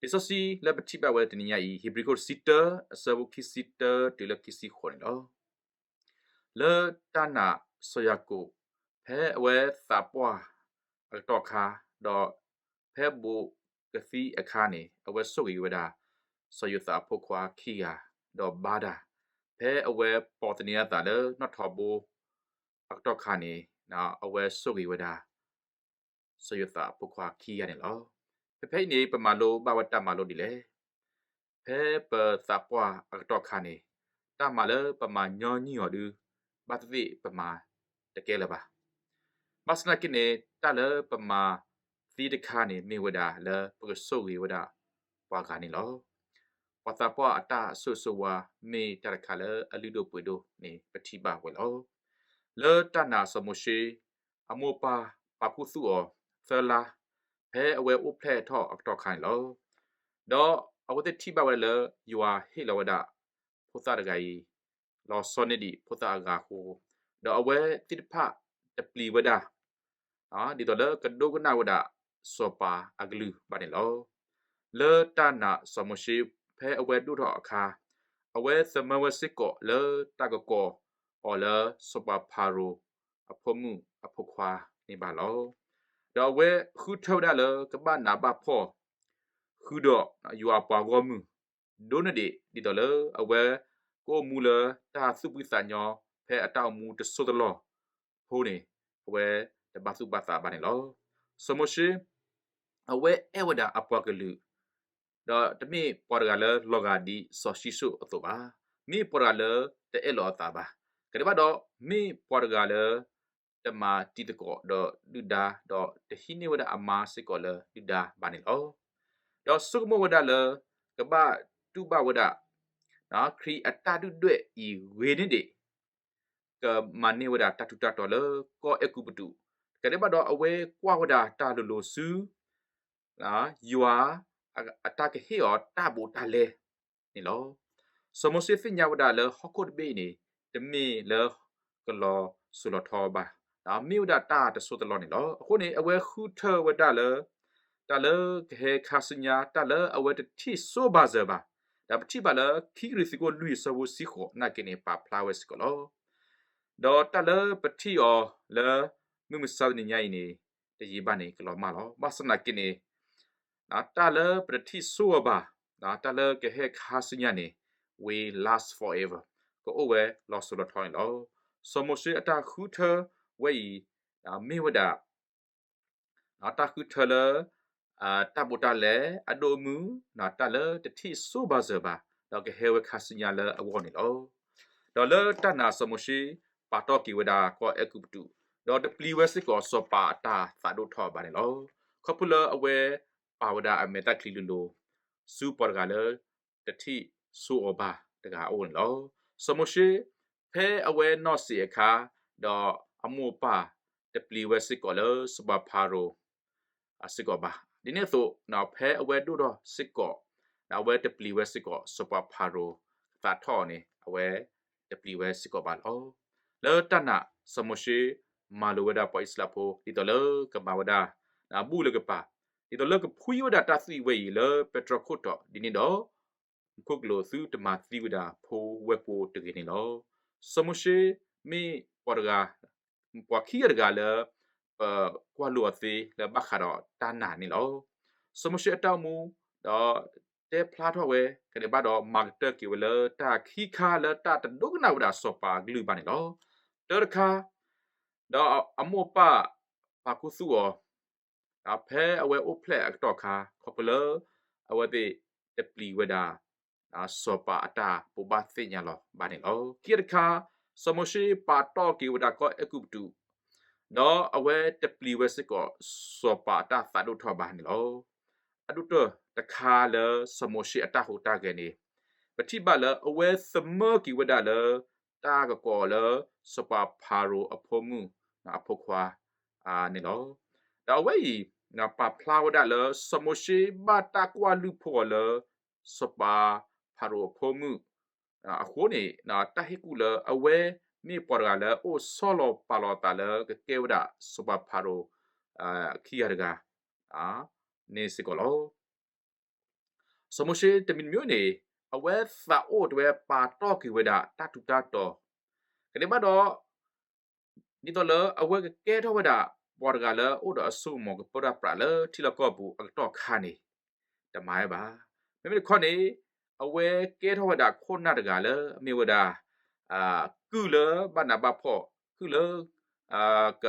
လံာ်စီဆှံလၢပထံၣ်ဘၣ်ဝဲတနံၤညါအံၤ ဟ့းဘြံၤခိၣ်တဆံတၢ အဆၢဖိခံဆံတၢ တုၤလၢခံဆံဃိးန့ၣ်လီၤ. လၢတၢ်နာ်စီၤယၤကိာ် ဖဲအဝဲသးပှၢ်အကတီၢ်အခါ, ဒီးဖဲဘူးကသံအခါန့ၣ် အဝဲဆိၣ်ဂ့ၤဝဲဒၣ် စီၤယိၤသးအဖိခွါခံဂၤ, ဒီးဘါဒၣ်ဖဲ ဖဲအဝဲပိာ်သန့ၤအသးလၢနီၣ်ထိးဘိအကတီၢ်ခါန့ၣ်, အဝဲဆိၣ်ဂ့ၤဝဲဒၣ် စီၤယိၤသးအဖိခွါခံဂၤန့ၣ်လီၤ. ဖဲဖဲအံၤန့ၣ် ပမၤလိဘၣ်ဝဲတၢ်မၤလိဒ်လဲၣ်. ဖဲပသးပှၢ်အကတီၢ်ခါန့ၣ်, တၢ်မၤလၢပမၤညီနုၢ်အီၤဒုး ဘၣ်သ့ၣ်သ့ၣ်ပမၤတကဲလၢၤဘၣ်. ဘၣ်ဆၣ်သနာ်က့န့ၣ် တၢ်လၢပမၤသ့တခါန့ၣ် မ့ၢ်ဝဲဒၣ်လၢပကဆိၣ်ဂ့ၤဝဲဒၣ်ပှၤဂၤန့ၣ်လီၤ. ပှၤသးပှၢ်အတၢ်ဆိၣ်ဂ့ၤဆိၣ်ဝါ မ့ၢ်တၢ်တခါလၢအလုၢ်ဒိၣ်ပှ့ၤဒိၣ်န့ၣ် ပထံၣ်ဘၣ်ဝဲလီၤ. လၢတၢ်နာ်စီၤမိၤၡ့, အမိၢ်ပၢ်ပာ်ခူသူၣ်အီၤသၢလါ, ဖဲအဝဲအိၣ်ဖျဲၣ်ထီၣ်အကတီၢ်ခါန့ၣ်လီၤ. ဒီးအဝဲသ့ၣ်ထံၣ်ဘၣ်ဝဲလၢ ယွၤဟ့ၣ်လီၤဝဲဒၣ် ဖိသၣ်တဂၤအံၤ လီၤဆီန့ၢ်ဒံးဖိသၣ်အဂၤအဃိ, ဒီးအဝဲသ့ၣ်တဖၣ်တပျံၤဝဲဒၣ် ဒ်သိးလၢကဒိကနၣ်ဝဲဒၣ်စီၤပၤအကလုၢ်ဘၣ်န့ၣ်လီၤ. လၢတၢ်နာ်စီၤမိၤၡ့ ဖဲအဝဲဒိၣ်ထီၣ်အခါ, အဝဲသမၢဝဲစ့ၢ်ကီးလၢတၢ်ကကိးအီၤလၢစီၤပၤဖၤရိၤအဖိမုၣ်အဖိခွါန့ၣ်ဘၣ်လီၤ. ဒီးအဝဲဃုထၢဝဲဒၣ်လၢကဘၣ်နးဘၣ်ဖှီၣ် ဃုာ်ဒီးယွၤအပှၤဂီၢ်မုၢ် ဒိၣ်န့ၢ်ဒံး ဒ်သိးလၢအဝဲကအိၣ်မူလၢတၢ်သူၣ်ဖှံသးညီ ဖဲအတၢ်အိၣ်မူတစိၢ်တလီၢ်ဖိန့ၣ် အဝဲတဘၣ်သူၣ်ဘၣ်သးဘၣ်န့ၣ်လီၤ. စီၤမိၤၡ့ အဝဲအဲၣ်ဝဲဒၣ်အပှၤကလုာ် ဒီးတမ့ၢ်ပှၤတဂၤလၢလီၤဂာ်ဒ်စီၤၡံၣ်စိၣ်အသိးဘၣ်. မ့ၢ်ပှၤတဂၤလၢတအဲၣ်လီၤအသးဘၣ်. ကဒဲးဘၣ်ဒီး မ့ၢ်ပှၤတဂၤလၢ တမၤတံၤသကိးဒီးဒုၣ်ဒါ ဒီးတဟံးန့ၢ်ဝဲဒၣ်အမါစ့ၢ်ကီးလၢဒုၣ်ဒါဘၣ်န့ၣ်လီၤ. ဒီးဆိကမိၣ်ဝဲဒၣ်လၢ ကဘၣ်တူၢ်ဘၣ်ဝဲဒၣ် ခရံာ်အတၢ်ဒုၣ်ဒွဲၣ်အံၤဂ့ၤန့ၢ်ဒံး ကမၤန့ၢ်ဝဲဒၣ်တၢ်ထူးတၢ်တီၤလၢကီၢ်အဲၤကူပတူး, ကဒဲးဘၣ်ဒီးအဝဲကွၢ်ဝဲဒၣ်တၢ်လိၤလိၤဆူ ယွၤအတၢ်ကဟ့ၣ်အီၤတၢ်ဘူးတၢ်လဲန့ၣ်လီၤ. စီၤမိၤၡ့သ့ၣ်ညါဝဲဒၣ်လၢဟီၣ်ခိၣ်တဘ့ၣ်အံၤန့ၣ် တမ့ၢ်လၢကလီၤစိၤလီၤထီဘၣ်, မ့ၢ်ဝဲဒၣ်တၢ်တစိၢ်တလီၢ်န့ၣ်လီၤ. အဃိန့ၣ် အဝဲဃုထၢဝဲဒၣ်လၢ တၢ်လၢကဟဲခါဆူညါ တၢ်လၢအဝဲတထံၣ်ဆိဘၣ်စၢၤဘၣ်, ဒီးပထံၣ်ဘၣ်လၢခံကရံၣ်သူးခိၣ်လွံၢ်အဆၢဖိတဆံဃိးနာ်က့န့ၣ် ပာ်ဖျါဝဲစ့ၢ်ကီးလီၤ. ဒီးတၢ်လၢပထံၣ်အီၤလၢ မုၢ်မဆါတနံၤညါအံၤန့ၣ် တယံာ်ဘၣ်န့ၣ် ကလီၤမၢ်လီၤ. ဘၣ်ဆၣ်သနာ်က့န့ၣ် တၢ်လၢပတထံၣ်ဆိအီၤဘၣ်, တၢ်လၢကဟဲခါဆူညါန့ၣ် will last forever, ကအိၣ်ဝဲလီၤစိၤလီၤထီန့ၣ်လီၤ. စီၤမိၤၡ့အတၢ်ဃုထၢဝဲအံၤ မ့ၢ်ဝဲဒၣ် တၢ်ဃုထၢလၢ တၢ်ဘူးတၢ်လဲအဒိၣ်အမုၢ်, တၢ်လၢတထံၣ်ဆိဘၣ်စၢၤဘၣ်, ဒီးကဟဲဝဲခါဆူညါလၢအဂီၢ်န့ၣ်လီၤ. ဒီးလၢတၢ်နာ်စီၤမိၤၡ့ ပာ်တီၢ်က့ၤဝဲဒၣ်ကီၢ်အဲၤကူပတူး, ဒီးတပျံၤဝဲစ့ၢ်ကီးစီၤပၤအတၢ်သးဒိၣ်ထီၣ်ဘၣ်န့ၣ်လီၤ. ခီဖျိလၢအဝဲပာ်ဝဲဒၣ်အမဲာ်သၣ်ချံလိၤလိၤ ဆူပှၤတဂၤလၢ တထံၣ်ဆိအီၤဘၣ်တဂၤအအိၣ်န့ၣ်လီၤ. စီၤမိၤၡ့ ဖဲအဝဲနီၢ်စံးအခါ, ဒီးအမိၢ်အပၢ်တပျံၤဝဲစ့ၢ်ကီးလၢစီၤပၤဖၤရိၤ စ့ၢ်ကီးဘၣ်. ဒ်န့ၣ်အသိး ဖဲအဝဲဒိၣ်ထီၣ်စ့ၢ်ကီး, အဝဲတပျံၤဝဲစ့ၢ်ကီး စီၤပၤဖၤရိၤသးထီၣ်အီၤန့ၣ် အဝဲတပျံၤဝဲစ့ၢ်ကီးဘၣ်လီၤ. လၢတၢ်နာ်စီၤမိၤၡ့ မၤလိာ်ဝဲဒၣ်ပှၤအံၣ်စရ့လးဖိ ဒ်သိးလၢကမၤဝဲဒၣ် ဘူၣ်လၢကပၤ, ဒ်သိးလၢကဖှံဝဲဒၣ်တၢ်သွံၣ်ဝဲအံၤလၢပဲတြီခိၣ်တီ ဒ်န့ၣ်ဒီး မူခိၣ်ကလူးသုတမၤသံဝဲဒၣ်ဖိဝဲၢ်ကိာ်တဂ့ၤန့ၣ်လီၤ. စီၤမိၤၡ့မ့ၢ်ပှၤတဂၤ ပှၤခံဂၤတဂၤလၢ ပကွၢ်လိအီၤသ့လၢဘၣ်ဃးဒီးတၢ်နာ်န့ၣ်လီၤ. စီၤမိၤၡ့အတၢ်အိၣ်မူ ဒီးတဲဖျါထီၣ်ဝဲ ကဒဲးဘၣ်ဒီးမၤကတၢၢ်က့ၤဝဲလၢတၢ်ခံခါလၢတၢ်တဒိကနၣ်ဝဲဒၣ်စီၤပၤအကလုၢ်ဘၣ်န့ၣ်လီၤ. တၢတခါ ဒီးအမိၢ်အပၢ်ပာ်ခူသူၣ်အီၤ ဖဲအဝဲအိၣ်ဖျဲၣ်အကတီၢ်ခါ ခီဖျိလၢအဝဲသ့ၣ်တပျံၤဝဲဒၣ် စီၤပၤအတၢ်ဘိးဘၣ်သ့ၣ်ညါလီၤဘၣ်န့ၣ်လီၤ. ခံတခါ စီၤမိၤၡ့ပာ်တီၢ်က့ၤဝဲဒၣ်ကီၢ်အဲၤကူပတူး, ဒီးအဝဲတပျံၤဝဲစ့ၢ်ကီး စီၤပၤအတၢ်သးဒိၣ်ထီၣ်ဘၣ်န့ၣ်လီၤ. အဒိၣ်တၢၢ်တခါလၢစီၤမိၤၡ့အတၢ်ဟူးတၢ်ဂဲၤန့ၣ် ပထံၣ်ဘၣ်လၢအဝဲသမၢက့ၤဝဲဒၣ်လၢ တၢ်ကကိးလၢ စီၤပၤဖၤရိၤအဖိမုၣ် အဖိခွါန့ၣ်လီၤ. ဒီးအဝဲအံၤ ပာ်ဖျါဝဲဒၣ်လၢ စီၤမိၤၡ့ဘၣ်တၢ်ကွၢ်လုၢ်ဖိအီၤလၢ စီၤပၤဖၤရိၤအဖိမုၣ် အဃိန့ၣ် တၢ်ဟ့ၣ်ကူၣ်လၢအဝဲမ့ၢ်ပှၤတဂၤလၢအိၣ်ဆီလီၤပာ်လီၤအသးလၢကကဲဝဲဒၣ်စီၤပၤဖၤရိၤခံဂၤတဂၤန့ၣ်စ့ၢ်ကီးလီၤ. စီၤမိၤၡ့တမံၤတမံၤန့ၣ် အဝဲသးအိၣ်တဲဝဲပာ်တီၢ်က့ၤဝဲဒၣ်တၢ်ထူးတၢ်တီၤ, ကဒဲးဘၣ်ဒီး ဒ်သိးလၢအဝဲကကဲထီၣ်ဝဲဒၣ်ပှၤတဂၤလၢအိၣ်ဒီးအစိကမီၤကပၢတၢ်ပြးလၢထံလီၢ်ကီၢ်ပူၤအကတီၢ်ခါန့ၣ် တမၤဝဲဘၣ်. မ့မ့ၢ်တခီန့ၣ် အဝဲကဲထီၣ်ဝဲဒၣ်ခိၣ်နၢ်တဂၤလၢအမ့ၢ်ဝဲဒၣ် ကုၢ်လၢဘၣ်နးဘၣ်ဖှီၣ်, ကုၢ်လၢ က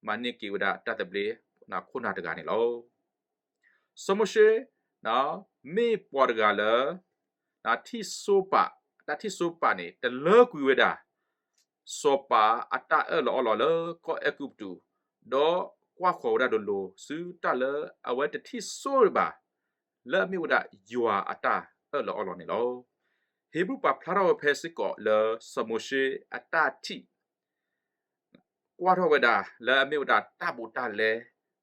မၤန့ၢ်က့ၤဝဲဒၣ်တၢ်သဘျ့ခိၣ်နၢ်တဂၤန့ၣ်လီၤ. စီၤမိၤၡ့ မ့ၢ်ပှၤတဂၤလၢ ထံၣ်စိပာ်, တၢ်ထံၣ်စိပာ်န့ၣ် တလၢကွံာ်ဝဲဒၣ် စီၤပၤအတၢ်အၢၣ်လီၤအီလီၤလၢကီၢ်အဲၤကူပတူး, ဒီးကွၢ်ဃီၤဝဲဒၣ်လိၤလိၤ ဆူတၢ်လၢအဝဲတထံၣ်စိဘၣ် လၢအမ့ၢ်ဝဲဒၣ်ယွၤအတၢ်အၢၣ်လီၤအီလီၤန့ၣ်လီၤ. ဟ့ဘြူၤပာ်ဖျါထီၣ်ဝဲဖဲစ့ၢ်ကီးလၢစီၤမိၤၡ့အတၢ်ထံၣ် ကွၢ်ထီၣ်ဝဲဒၣ်လၢအမ့ၢ်ဝဲဒၣ်တၢ်ဘူးတၢ်လဲ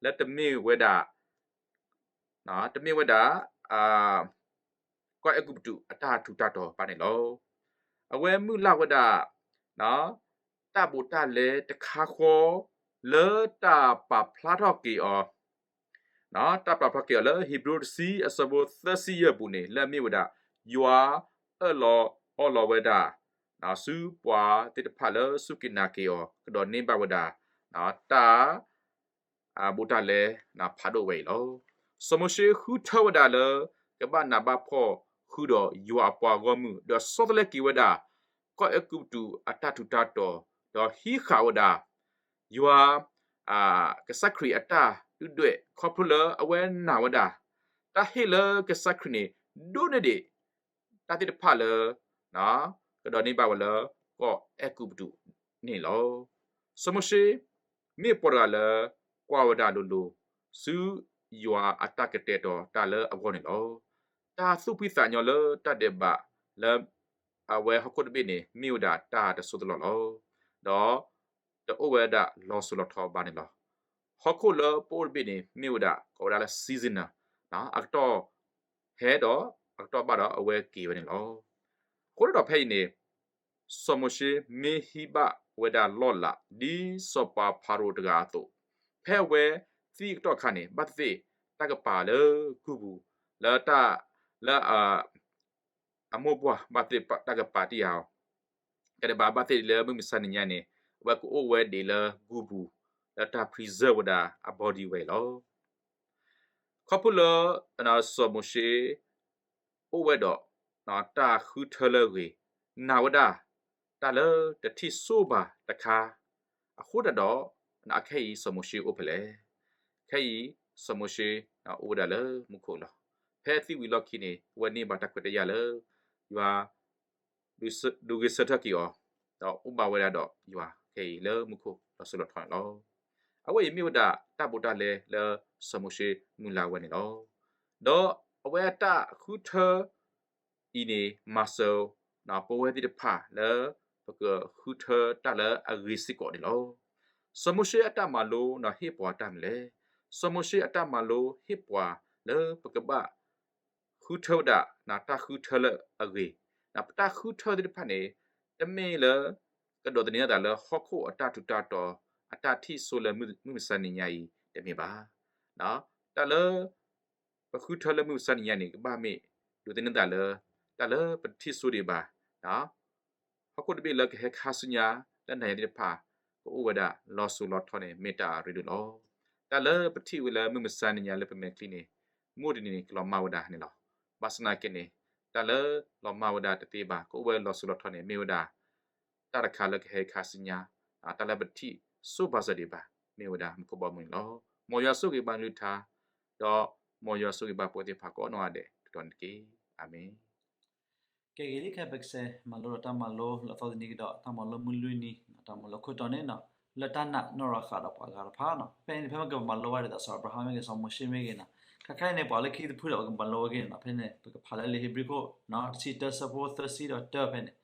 လၢတမ့ၢ်ဝဲဒၣ် တမ့ၢ်ဝဲဒၣ် ကီၢ်အဲၤကူပတူးအတၢ်ထူးတၢ်တီၤဘၣ်န့ၣ်လီၤ. အဝဲမုၢ်လၢ်ဝဲဒၣ် တၢ်ဘူးတၢ်လဲတခါဃီ လၢတၢ်ပာ်ဖျါထီၣ်က့ၤအီၤ, တၢ်ပာ်ဖျါက့ၤအီၤလၢဟ့ဘြူၤတဆံအဆၢဖိသၢဆံယဲၢ်ပူၤန့ၣ် လၢအမ့ၢ်ဝဲဒၣ် ယွၤအၢၣ်လီၤအီလီၤဝဲဒၣ် ဆူပှၤသ့ၣ်တဖၣ်လၢစူၢ်က့ၤနာ်က့ၤအီၤ ကဒိးန့ၢ်ဘၣ်ဝဲဒၣ် တၢ် ဘူးတၢ်လဲ ဖးဒိၣ်ဝဲအံၤလီၤ. စီၤမိၤၡ့ဃုထၢဝဲဒၣ်လၢ ကဘၣ်နးဘၣ်ဖှီၣ်ဃုာ်ဒီးယွၤအပှၤဂီၢ်မုၢ် ဒီးဆီတလဲက့ၤဝဲဒၣ် ကီၢ်အဲၤကူပတူးအတၢ်ထူးတၢ်တီၤ ဒီးဟံးဃာ်ဝဲဒၣ် ယွၤ ကစၢ်ခရံာ်အတၢ်ဒုၣ်ဒွဲၣ် ခီဖျိလၢအဝဲနာ်ဝဲဒၣ် တၢ်ဟ့ၣ်လၢကစၢ်ခရံာ်န့ၣ် ဒိၣ်န့ၢ်ဒံး တၢ်သ့ၣ်တဖၣ်လၢ ကဒိးန့ၢ်ဘၣ်ဝဲလၢ ကီၢ်အဲၤကူပတူးန့ၣ်လီၤ. စီၤမိၤၡ့ မ့ၢ်ပှၤတဂၤလၢ ကွၢ်ဝဲဒၣ်လိၤလိၤ ဆူယွၤအတၢ်ကတဲာ်ကတီၤတၢ်လၢအဂီၢ်န့ၣ်လီၤ. တၢ်သူၣ်ဖှံသးညီလၢတၢ်ဒဲးဘးလၢ အဝဲဟီၣ်ခိၣ်တဘ့ၣ်န့ၣ် မ့ၢ်ဝဲဒၣ်တၢ်တစိၢ်တလီၢ်လီၤ. ဒီး တအိၣ်ဝဲဒၣ်လီၤစိၤလီၤထီဘၣ်န့ၣ်လီၤ. ဟီၣ်ခိၣ်လၢပအိၣ်တဘ့ၣ်န့ၣ် မ့ၢ်ဝဲဒၣ် ကိးဝဲဒၣ်လၢ seasonal အကတီၢ်ဟဲဒီး အကတီၢ်ဘၣ်ဒီးအဝဲက့ၤဝဲန့ၣ်လီၤ. အဃိဒီးဖဲအံၤန့ၣ် စီၤမိၤၡ့မ့ၢ်ဟံးဘၣ်ဝဲဒၣ်လီၢ်လၤ ဒ်စီၤပၤဖၤရိၤတဂၤအသိး, ဖဲအဝဲသံအကတီၢ်အခါန့ၣ် ဘၣ်သ့ၣ်သ့ၣ်တၢ်ကပၤလၢကူၢ်ပူၤ လၢတၢ် လၢ အမိၢ်ပှၢ်ဘၣ်သ့ၣ်တၢ်ကပၤတ့ၢ်အီၤ, ကဒဲးဘးဘၣ်သ့ၣ်လၢမုၢ်မဆါနံၤညါန့ၣ် အဝဲကအိၣ်ဝဲဒံးလၢကူၢ်ပူၤ လၢတၢ် preserve ဝဲဒၣ်အ body ဝဲအံၤလီၤ. ခီဖျိလၢ စီၤမိၤၡ့ အိၣ်ဝဲဒီး တၢ်ဃုထၢလၢအဂ့ၤ, နာ်ဝဲဒၣ် တၢ်လၢတထံၣ်စိဘၣ်တခါ, အဃိသတးဒီး အခဲအံၤစီၤမိၤၡ့အိၣ်ဖဲလဲၣ်. ခဲအံၤ စီၤမိၤၡ့ အိၣ်ဝဲဒၣ်လၢမူခိၣ်လီၤ. ဖဲအသံဝံၤအလီၢ်ခံန့ၣ် အဝဲန့ၢ်ဘၣ်တၢ်ခွဲးတၢ်ယာ်လၢ ယွၤ ဒုးဂဲၤဆၢထၢၣ်က့ၤအီၤ, ဒီးအိၣ်ဘၣ်ဝဲဒၣ်ဒီးယွၤခဲအံၤလၢမူခိၣ်လီၤစိၤလီၤထီန့ၣ်လီၤ. အဝဲအံၤမ့ၢ်ဝဲဒၣ်တၢ်ဘူးတၢ်လဲလၢစီၤမိၤၡ့မုၢ်လၢ်ဝဲန့ၣ်လီၤ. ဒီးအဝဲအတၢ်ဃုထၢ အံၤန့ၣ် မၤစၢၤ ပဝဲသ့ၣ်တဖၣ်လၢ ပကဃုထၢတၢ်လၢအဂ့ၤစ့ၢ်ကီးန့ၣ်လီၤ. စီၤမိၤၡ့အတၢ်မၤလိန့ၣ်ဟ့ၣ်ပှၤတၢ်မနုၤလဲၣ်. စီၤမိၤၡ့အတၢ်မၤလိဟ့ၣ်ပှၤလၢပကဘၣ် ဃုထၢဝဲဒၣ် တၢ်ဃုထၢလၢအဂ့ၤ, ပတၢ်ဃုထၢသ့ၣ်တဖၣ်န့ၣ် တမ့ၢ်လၢ ကဒိးသန့ၤအသးလၢဟီၣ်ခိၣ်အတၢ်ထူးတၢ်တီၤ အတၢ်ထံၣ်စိလၢမုၢ်မဆါနံၤညါအံၤတမ့ၢ်ဘၣ်. တၢ်လၢ ပဃုထၢလၢမုၢ်မဆါနံၤညါန့ၣ် ကဘၣ်မ့ၢ် ဒိးသန့ၤအသးလၢ တၢ်လၢပတထံၣ်စိဒံးဘၣ် ဟီၣ်ခိၣ်တဘ့ၣ်လၢကဟဲခါဆူညါ လၢနၤယၤသ့ၣ်တဖၣ် ကအိၣ်ဝဲဒၣ်လီၤစိၤလီၤထီန့ၣ် မ့ၢ်တၢ်အရ့ဒိၣ်လီၤ. တၢ်လၢပထံၣ်ဝဲလၢမုၢ်မဆါနံၤညါလၢပမဲာ်ချံန့ၣ် မ့ၢ်တနံၤန့ၣ်ကလီၤမၢ်ဝဲဒၣ်န့ၣ်လီၤ. ဘၣ်ဆၣ်သနာ်က့န့ၣ် တၢ်လၢလီၤမၢ်ဝဲဒၣ်တသ့ဘၣ် ကအိၣ်ဝဲလီၤစိၤလီၤထီန့ၣ် မ့ၢ်ဝဲဒၣ် တၢ်တခါလၢကဟဲခါဆူညါ တၢ်လၢပတထံၣ်စိဘၣ်စၢၤဒံးဘၣ် မ့ၢ်ဝဲဒၣ်မူခိၣ်ဘီမုၢ်န့ၣ်လီၤ. မ်ယွၤဆိၣ်ဂ့ၤဘၣ်ကလုၢ်ကထါ ဒီးမ်ယွၤဆိၣ်ဂ့ၤဘၣ်ပဝဲသ့ၣ်တဖၣ်ကိးနီၢ်ဂၤဒဲးတတီၤန့ၣ်တက့ၢ်. အၤမ့ၣ်. ကဲဂ့ၤလံ ခဲပကစဲးမၤလိဒီးတၢ်မၤလိလီၤသီတနံၤကဒီး တၢ်မၤလိမုၢ်လွံၢ်နံၤ တၢ်မၤလိခိၣ်တီန့ၣ် လၢတၢ်နာ်နီၢ်ရၤဃးဒီးပှၤဂၤတဖၣ်န့ၣ် ဖဲအံၤန့ၣ် ဖဲမ့ၢ်ကမၤလိဝဲဒ်သိးစီၤအၤဘြၤဟၣ်မ့ၢ်ဂ့ၤ စီၤမိၤၡ့မ့ၢ်ဂ့ၤန့ၣ် ခဲခါအံၤန့ၣ် ပှၤလၢခံတဖုဒီး ပကမၤလိဝဲဂ့ၤန့ၣ် ဖဲန့ၣ် ပကဖးလၢလံာ်ဧ့ၤဘြံၤခိၣ် တဆံတၢ ဆၢဖိသၢဆံဒီးတၢ်ဖဲန့ၣ်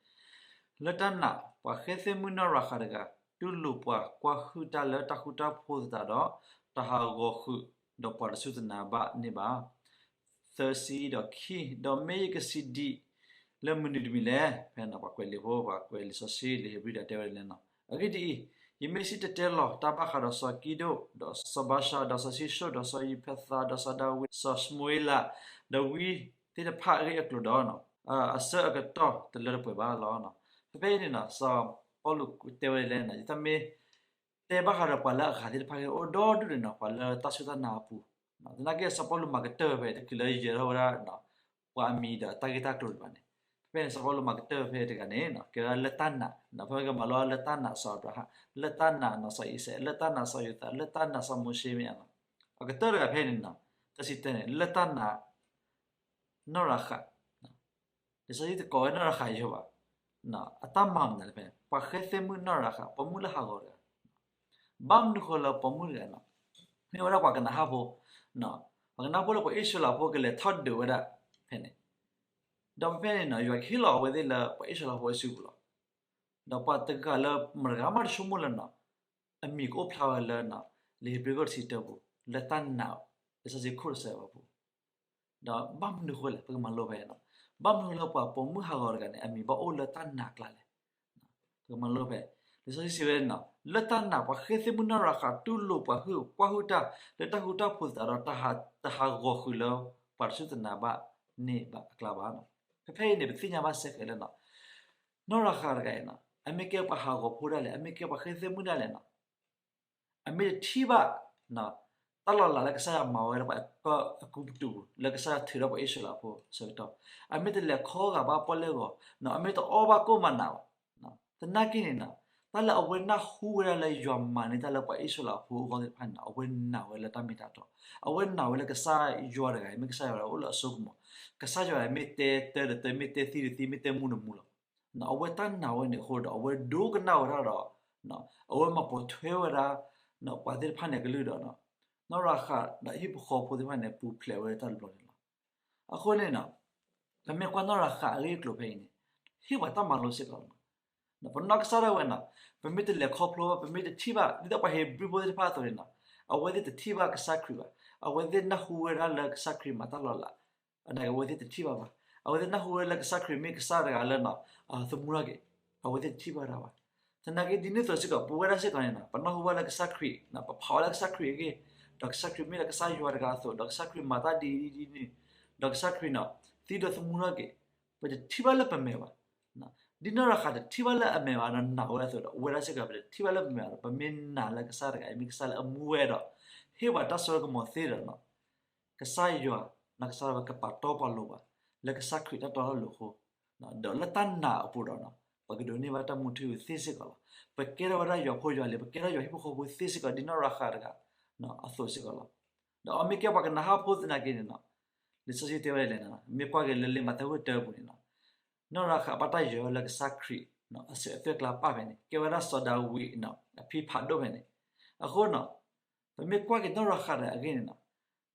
လၢတၢ်နာ် ပှၤဃ့သ့ၣ်မုၣ်နီၢ်ရၤဃးတဂၤ တူၢ်လိာ်ပှၤကွၢ်ဟုၣ်တၢ်လၢတၢ်ဃူတၢ်ဖိးသတးဒီး တၢ်ဟးဂီၤဃုာ်ဒီးပှၤတစူၢ်တနာ်ဘၣ်န့ၣ်ဘၣ်. သၢဆံဒီးခံ ဒီးမ့ၢ်ယကစံးဒံးလၢမနုၤတမံၤလဲၣ်. ဖဲန့ၣ် ပှၤကွဲးလံာ်ဖိ ပှၤကွဲးလံာ်စီဆှံ လံာ်ဧ့ၤဘြံၤဒီးတဲဝဲဒ်လဲၣ်န့ၣ် အဂ့ၢ်ဒ်အံၤ, ယမ့ၢ်စံၣ်တဲၤတဲလီၤတၢ်ဘၣ်ဃးဒီးစီၤကံဒိၣ်, ဒီးစီၤဘၤၡၤ, ဒီးစီၤၡံၣ်ၡိၣ်, ဒီးစီၤယံးဖဲသး, ဒီးစီၤဒၤဝံး, စီၤၡမူၤအ့လး, ဒီးဝံသ့ၣ်တဖၣ်အဂ့ၢ်အကျိၤဒီး အဆၢအကတီၢ်တလၢတပှဲၤဘၣ်လီၤ. ဖဲဖဲအံၤန့ၣ် စီၤပီလူးတဲဝဲဒ်လဲၣ်န့ၣ် ယတမ့ၢ် တဲဘၣ်ဃးဒီးပှၤလၢအဂၤသ့ၣ်တဖၣ်ဂ့ၤ အိၣ်ဒီဒူၣ်န့ၣ် ပှၤလၢတၢ်စူၢ်တၢ်နာ်အပူၤ, သနာ်က့စီၤပီလူးမၤကတၢၢ်ဖဲ တချုးလၢယယဲၤထီၣ်ဝဲဒၣ် ပှၤအမံၤဒီးတၢ်ဂ့ၢ်တၢ်ကျိၤဒံးဘၣ်န့ၣ်, ဖဲ ဖဲန့ၣ်စီၤပီလူးမၤကတၢၢ်ဖဲတဂၤန့ၣ် ကဲဝဲဒၣ်လၢတၢ်နာ်, ဖဲကမၤလိလၢတၢ်နာ်စီၤအၤဘြၤဟၣ်, လၢတၢ်နာ်နီၢ်စီၤအံၤစဲး, လၢတၢ်နာ်စီၤယိၤသး, လၢတၢ်နာ်စီၤမိၤၡ့မ့ၢ်နီၤ, အကတၢၢ်တဂၤဖဲန့ၣ်နီၤ, တၢ်စံးတဲန့ၣ် လၢတၢ်နာ် နီၢ်ရၤဃး, လံာ်စီဆှံတကိးဝဲနီၢ်ရၤဃးယဲၢ်ဘၣ်, အတၢ်မၤမနုၤလဲၣ်ဖဲန့ၣ် ပှၤဃဲသဲမုၣ်နီၢ်ရၤဃး ပိာ်မုၣ်လၢဟးဂီၤတဂၤ, ဘၣ်မနုၤဃိလၢပိာ်မုၣ်တဂၤနီၤ, မ့ၢ်ဝဲဒၣ်ပှၤကနၤဧၣ်ဖိ, ပှၤကနၤဧၣ်ဖိလၢပှၤအံၣ်စရ့လးဖိကလဲၤထီၣ်ဒုးဝဲဒၣ်ဖဲန့ၣ်, ဒီးဖဲဖဲန့ၣ်နီၤ ယွၤကဟ့ၣ်လီၤအဝဲသ့ၣ်လၢပှၤအံၣ်စရ့လးဖိအစုပူၤလီၤ. ဒီးပှၤတဂၤလၢမတၤတဂၤမးတဆိကမိၣ်လၢနီၤ, အမံၤကအိၣ်ဖျါဝဲလၢနီၤ, လံာ်ဧ့ၤဘြံၤခိၣ်တဆံတၢပူၤ လၢတၢ်နာ်, လံာ်စီဆှံခိၣ်တဆၢအပူၤ, ဒီးဘၣ်မနုၤဃိလဲၣ် ပကမၤလိဖဲနီၤ, ဘၣ်မနုၤဃိလၢပှၤပိာ်မုၣ်ဟးဂီၤတဂၤန့ၣ် အမံၤဘၣ်အိၣ်လၢတၢ်နာ်အကျါလဲၣ်. ပကမၤလိဖဲ လံာ်စီဆှံစံးဝဲနီၤ, လၢတၢ်နာ် ပှၤဃဲသဲမုၣ်နီၢ်ရၤဃးတူၢ်လိာ်ပှၤဟုၣ်ပှၢ်ဟုၣ်တၢ် လၢတၢ်ဃူတၢ်ဖိးသတးဒီး တဟးဂီၤဃုာ်လၢပှၤတစူၢ်တနာ်ဘၣ်န့ၣ်ဘၣ်အကျါဘၣ်. ဖဲဖဲအံၤန့ၣ် ပသ့ၣ်ညါဘၣ်စ့ၢ်ကီးလၢနီၤ, နီၢ်ရၤဃးတဂၤအံၤနီၤ အမ့ၢ်ကဲပှၤဟးဂီၤဖိဒၣ်လဲာ် အမ့ၢ်ကဲပှၤဃဲသဲမုၣ်ဒၣ်လဲာ်နီၤ အမ့ၢ်တထံၣ်ဘၣ် တၢ်လီၤလးလၢကစၢ်ယွၤမၤဝဲလၢပှၤအကူပတူးပူၤ လၢကစၢ်ယွၤထုးထီၣ်ပှၤအံၣ်စရ့လးဖိအဆၢကတီၢ်, အမ့ၢ်တလဲၤခီဂာ်ဘၣ်ပီၣ်လဲၣ်ဂီၤ, အမ့ၢ်တအီၣ်ဘၣ်ကိၣ်မၤနးဘၣ်, သနာ်က့န့ၣ်နီၤ, တၢ်လၢအဝဲနၢ်ဟူဝဲဒၣ်လၢယွၤမၤန့ၢ်တၢ်လၢပှၤအံၣ်စရ့လးဖိအဂီၢ်သ့ၣ်တဖၣ်န့ၣ်နီၤ အဝဲနာ်ဝဲလၢတၢ်မ့ၢ်တၢ်တီ, အဝဲနာ်ဝဲလၢကစၢ်ယွၤတဂၤအံၤ မ့ၢ်ကစၢ်ယွၤလၢအအိၣ်လၢအစိကမီၤ, ကစၢ်ယွၤမ့ၢ်တဲတၢ်ဒီးတၢ် မ့ၢ်တဲသံဒီးသံ မ့ၢ်တဲမူဒီးမူလီၤ. အဝဲတၢ်နာ်ဝဲန့ၣ်အဃိဒီး အဝဲဒိကနၣ်ဝဲဒၣ်ဒီး အဝဲမၤပိာ်ထွဲဝဲဒၣ် ပှၤသ့ၣ်တဖၣ်န့ၣ်အကလုၢ်ဒီး နီၢ်ရၤဃးဒီးဟံၣ်ဖိဃီဖိသ့ၣ်တဖၣ်န့ၣ် ပူၤဖျဲးဝဲတၢ်တဘျီန့ၣ်လီၤ. အဃိန့ၣ် ပမ့ၢ်ကွၢ်နီၢ်ရၤဃးအဂ့ၢ်အကျိၤဖဲအံၤန့ၣ် ဟ့ၣ်ပှၤတၢ်မၤလိစ့ၢ်ကီးလီၤ. ပနီၢ်ကစၢ်ဒၣ်ဝဲနီၤ ပမ့ၢ်တလဲၤခီဖျိဘၣ် ပမ့ၢ်တထံၣ်ဘၣ် ဒ်သိးပှၤဧ့ၤဘြံၤဖိသ့ၣ်တဖၣ်အသိးန့ၣ်နီၤ အဝဲသ့ၣ်တထံၣ်ဘၣ်ကစၢ်ခရံာ်ဘၣ်. အဝဲသ့ၣ်နၢ်ဟူဝဲဒၣ်လၢကစၢ်ခရံာ်မၤတၢ်လီၤလး အနာ်က့ အဝဲသ့ၣ်တထံၣ်ဘၣ်ဘၣ်. အဝဲသ့ၣ်နၢ်ဟူဝဲလၢကစၢ်ခရံာ်မ့ၢ်ကစၢ်တဂၤလၢနီၤ သမူထီၣ်က့ၤ အဝဲသ့ၣ်တထံၣ်ဘၣ်ဝဲဒၣ်ဘၣ်. သနာ်က့ဒ်န့ၣ်အသိးစ့ၢ်ကီး ပဝဲဒၣ်စ့ၢ်ကီးန့ၣ်နီၤ ပနၢ်ဟူဘၣ်လၢကစၢ်ခရံာ် ပဖးဝဲလၢကစၢ်ခရံာ်အဂ့ၢ် ဒီးကစၢ်ခရံာ်မ့ၢ်လၢကစၢ်ယွၤတဂၤအသိး ဒီးကစၢ်ခရံာ်မၤတၢ်ဒ်အံၤဒ်အံၤဒ်န့ၣ် ဒီးကစၢ်ခရံာ်နီၤ သံဒီးသမူထီၣ်က့ၤ ပတထံၣ်ဘၣ်လၢပမဲာ်ဘၣ်. ဒ်နီၢ်ရၤဃးတထံၣ်ဘၣ်လၢအမဲာ်ဘၣ်ဒီးနာ်ဝဲအသိးဒီး အဝဲဒၣ်စ့ၢ်ကီး ပတထံၣ်ဘၣ်လၢပမဲာ်ဘၣ်ဒီး ပမ့ၢ်နာ်လၢကစၢ်တဂၤအံၤ မ့ၢ်ကစၢ်လၢအမူဝဲဒီး ဟ့ၣ်ပှၤတၢ်စိကမီၤသ့ဒီး ကစၢ်ယွၤ နီၢ်ကစၢ်ဒၣ်ဝဲကပာ်တီပာ်လိၤပှၤ လၢကစၢ်ခရံာ်တၢ်တီတၢ်လိၤအဃိ ဒီးလၢတၢ်နာ်အပူၤဒီး ပကဒိးန့ၢ်ဘၣ်တၢ်မူထူယိာ်သ့စ့ၢ်ကီးလီၤ. ပကဲထီၣ်ဝဲဒၣ်ယွၤဖိယွၤလံၤ ပကဲထီၣ်ယွၤဟံၣ်ဖိဃီဖိသ့စ့ၢ်ကီး ဒ်နီၢ်ရၤဃးတဂၤအသိးစ့ၢ်ကီးလီၤ. ဒီးအမ့ၢ်ကဲပှၤကနၤဧၣ်ဖိသနာ်က့န့ၣ်နီၤ လံာ်စီဆှံတဲဝဲဒ်လဲၣ်နီၤ မ့ၢ်ကွၢ်က့ၤလၢလံာ်မးသဲခိၣ်တၢပူၤန့ၣ်နီၤ နီၢ်ရၤဃးဘၣ်တၢ်ယၢၤဝဲလၢကစၢ်ခရံာ် အစၢၤအသွဲၣ်ကျါပာ်ဖဲန့ၣ် ကဲဝဲဒၣ်စီၤဒၤဝံးအဖံဖးဒိၣ်ဖဲန့ၣ်. အဃိနီၤ ပမ့ၢ်ကွၢ်က့ၤနီၢ်ရၤဃးတဂၤအဂ့ၢ်န့ၣ်နီၤ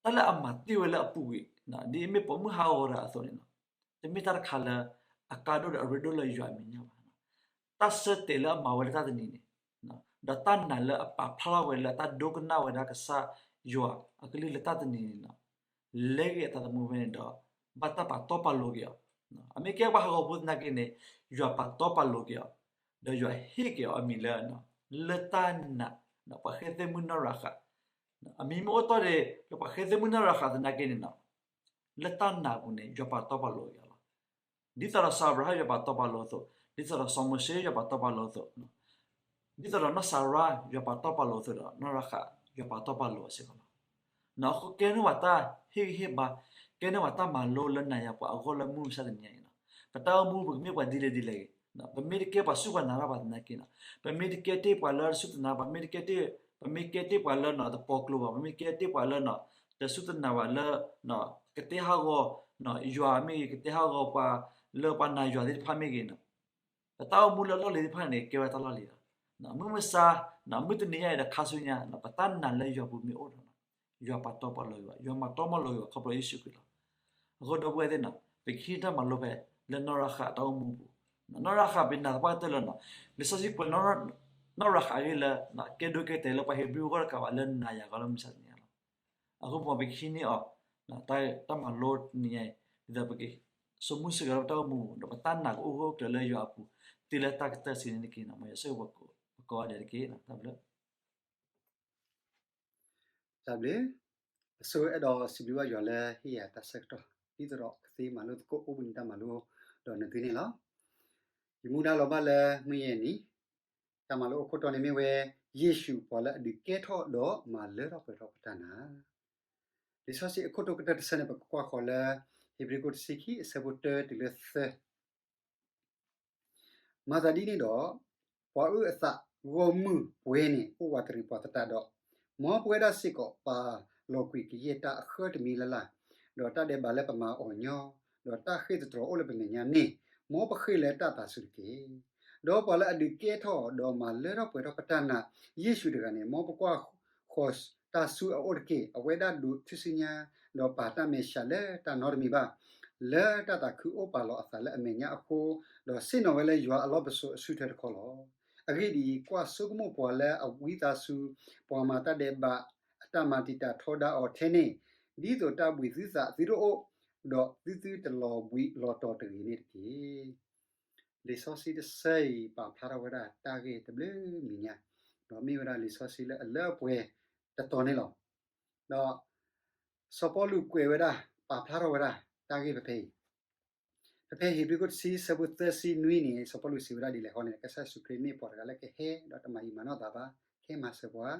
တၢ်လၢအမၤတ့ၢ်ဝဲလၢအပူၤကွံာ် ဒ်အမ့ၢ်ပိာ်မုၣ်ဟးဂီၤတဂၤအသိးန့ၣ်နီၤ တမ့ၢ်တၢ်တခါလၢ အကါဒိၣ်ဒီးအရ့ဒိၣ်လၢယွၤအမဲာ်ညါဘၣ်. တၢ်ဆၢတဲာ်လၢအမၤဝဲလၢတၢ်တနံၤန့ၣ် ဒီးတၢ်နာ်လၢအပာ်ဖျါထီၣ်ဝဲလၢတၢ်ဒိကနၣ်ဝဲဒၣ်ကစၢ်ယွၤအကလုၢ်လၢတၢ်တနံၤန့ၣ်နီၤ လဲက့ၤအသးသမူဖဲန့ၣ်ဒီး ဘၣ်တၢ်ပာ်တီပာ်လိၤက့ၤအီၤ. အမ့ၢ်ကဲပှၤဟးဂီၤဖိသနာ်က့န့ၣ် ယွၤပာ်တီပာ်လိၤက့ၤအီၤ ဒီးယွၤဟ့ၣ်က့ၤအီၤအမံၤလၢ လၢတၢ်နာ် ပှၤဃဲသဲမုၣ်နီၢ်ရၤဃး အမံၤမ့ၢ်အိၣ်တ့ၢ်ဒံးလၢပှၤဃဲသဲမုၣ်နီၢ်ရၤဃးသနာ်က့န့ၣ်နီၤ လၢတၢ်နာ်အပူၤန့ၣ် ယွၤပာ်တီပာ်လိၤက့ၤအီၤလီၤ. ဒ်သိးဒီးစီၤအၤဘြၤဟၣ်ယွၤပာ်တီပာ်လိၤအသိး, ဒ်သိးဒီးစီၤမိၤၡ့ယွၤပာ်တီပာ်လိၤအသိး, ဒ်သိးဒီးနီၢ်စၤရါယွၤပာ်တီပာ်လိၤအသိးဒီး နီၢ်ရၤဃးယွၤပာ်တီပာ်လိၤအီၤစ့ၢ်ကီးလီၤ. အဃိကဲန့ၢ်ဝဲတၢ်ဟ့ၣ်ဂံၢ်ဟ့ၣ်ဘါ, ကဲန့ၢ်ဝဲတၢ်မၤလိလၢနၤယၤပှၤအဂီၢ်လၢမုၢ်မဆါတနံၤအံၤန့ၣ်လီၤ. ပတၢ်အိၣ်မူပူၤ ပကမ့ၢ်ပှၤဒ်လဲၣ်ဒ်လဲၣ်ဂ့ၤ, ပမ့ၢ်တကဲပှၤစူၢ်ပှၤနာ်တၢ်ဘၣ်သနာ်က့န့ၣ်, ပမ့ၢ်တကဲတ့ၢ်ပှၤလၢတစူၢ်တနာ်ဘၣ်, ပမ့ၢ်တကဲတ့ၢ်, ပမ့ၢ်ကဲတ့ၢ်ပှၤလၢနီၤတပီၤကျိၤဘၣ်, ပမ့ၢ်ကဲတ့ၢ်ပှၤလၢနီၤ တစူၢ်တနာ်ဘၣ်လၢ ကတဲဟးဂီၤ ယွၤမ့ၢ်ဂ့ၤ, ကတဲဟးဂီၤပှၤလၢပှၤနာ်ယွၤသ့ၣ်တဖၣ်မ့ၢ်ဂ့ၤန့ၣ်, ပတၢ်အိၣ်မူလၢအလီၢ်လံၤသ့ၣ်တဖၣ်န့ၣ် ကဲဝဲတၢ်လီၢ်လံၤလီၤ. မုၢ်မဆါ, မုၢ်တနံၤညါအံၤဒီးခါဆူညါ ပတၢ်နာ်လၢယွၤပူၤမ့ၢ်အိၣ်ဒီး ယွၤပာ်တီပာ်လိၤယွၤ, ယွၤမၤတီမၤလိၤယွၤခီဖျိယ့ၣ်ၡူးခရံာ်လီၤ. အဃိဒီပုၢ်ဝဲၢ်သ့ၣ်နီၤ, ပကဟံးတၢ်မၤလိဖဲလၢနီၢ်ရၤဃးအတၢ်အိၣ်မူအပူၤ, နီၢ်ရၤဃးပနာ်သပှၢ်ကတၢၢ်လၢနီၤ, လံာ်စီဆှံကွဲး နီၢ်ရၤဃးအဂ့ၢ်လၢ ကဲဒိကဲတဲာ်လၢပှၤဟ့းဘြံၤဖိတကးဘၣ်လၢနၤယၤဂီၢ်လၢမုၢ်မဆါတနံၤညါလီၤ. အဃိပမ့ၢ်ပကဟံးန့ၢ်အီၤ တၢ်မၤလိတနံၤညါအံၤ ဒ်သိးပက စိာ်မူစိာ်ဂဲၤလၢပတၢ်အိၣ်မူ ဒီးပတၢ်နာ်ကအိၣ်ဂၢၢ်အိၣ်ကျၢၤလၢယွၤအပူၤ တုၤလၢတၢ်ကတၢၢ်ဆံးန့ၣ်တက့ၢ်. မ်ယွၤဆိၣ်ဂ့ၤပှၤကိးဂၤဒဲးတက့ၢ်. တၢ်ဘျုး တၢ်ဘျုး. အဆိအဲၣ်ဒိးစံးဘျုးဘၣ်ယွၤလၢဟ့ၣ်ယၤတၢ်ဆၢကတီၢ် ဒ်သိးဒီးကသ့မၤလိသကိးအိၣ်ဘှံးနံၤတၢ်မၤလိဒီးနသုန့ၣ်လီၤ. ယမူဒါလီၤဘၣ်လၢမုၢ်ယဲၢ်နံၤ တၢ်မၤလိအခိၣ်တီန့ၣ်မ့ၢ်ဝဲ ယ့ၣ်ၡူးပှၤလၢအဒုးကဲထီၣ်ဒီးမၤလၢထီၣ်ပှဲၤထီၣ်ပတၢ်နာ်. လံာ်စီဆှံအခိၣ်တီကတၢၢ်တဆၢန့ၣ် ပကကွၢ်ဃီၤလၢ ဧ့ၤဘြံၤခိၣ်တဆံခံအဆၢဖိတၢတုၤလၢသၢ မၤသးဒ်န့ၣ်ဒီး, ပှၤအုၣ်အသးဂီၢ်မုၢ်ပှဲၤန့ၣ် အိၣ်ဝးတရံးပှၤသတးဒီး, မ်ပဝဲဒၣ်စ့ၢ်ကီးပာ်လီၤကွံာ်ကယဲၢ်တၢ်အဃၢတမံၤလၢ်လၢ်, ဒီးတၢ်ဒဲးဘးလၢပမၤအီၤညီ, ဒီးတၢ်ဃ့ၢ်သတြီၤအိၣ်လၢပမဲာ်ညါန့ၣ်, မ်ပဃ့ၢ်လၢတၢ်သးစူၤတက့ၢ်. ဒီးပှၤလၢအဒုးကဲထီၣ်ဒီးမၤလၢထီၣ်ပှဲၤထီၣ်ပတၢ်နာ်ယ့ၣ်ၡူးတဂၤန့ၣ်, မ်ပကွၢ်ဃီၤတၢ်ဆူအအိၣ်တက့ၢ်. အဝဲဒၣ်ဒိးထူၣ်စုညါ, ဒီးပာ်တၢ်မဲာ်ဆှးလၢတၢ်နီတမံၤဘၣ်, လၢတၢ်သးခုအိၣ်ပာ်လီၤအသးလၢအမဲာ်ညါအဃိ, ဒီးဆ့ၣ်နီၤဝဲလၢယွၤအလီၢ်ပစိာ်အစုထွဲတခီလီၤ. အဂ့ၢ်ဒ်အံၤ, ကွၢ်ဆိကမိၣ်ပှၤလၢအဝံသးစူၤ, ပှၤမၤတၢ်ဒဲးဘးအတၢ်မၤတံာ်တာ်ထီဒါအီၤထဲန့ၣ်, ဒ်သိးတၢ်ဘှံးသုသးသုတအိၣ်, ဒီးသုသုတလီၤဘှံးလီၤတီၤတဂ့ၤန့ၣ်တက့ၢ်. လံာ်စီဆှံတဆၢအံၤ ပာ်ဖျါထီၣ်ဝဲဒၣ်တၢ်ဂ့ၢ်တဘျုးမံၤညါ, ဒီးမ့ၢ်ဝဲဒၣ်လံာ်စီဆှံလၢအလၢအပှဲၤတတီၤန့ၣ်လီၤ. ဒီးစီၤပီလူးကွဲးဝဲဒၣ်, ပာ်ဖျါထီၣ်ဝဲဒၣ်တၢ်ဂ့ၢ်ဖဲဖဲအံၤ, ဖဲဖဲဧ့ၤဘြံၤခိၣ်တဆံဆၢဖိသၢဆံနွံန့ၣ် စီၤပီလူးစံးဝဲဒၣ်ဒ်လဲၣ်ဃီန့ၣ်, ကစၢ်ယ့ၣ်ၡူးခရံာ်မ့ၢ်ပှၤတဂၤလၢကဟဲ, ဒီးတမၤယံာ်မၤနီၢ်သးဘၣ်, ကဟဲမၤစၢၤပှၤ.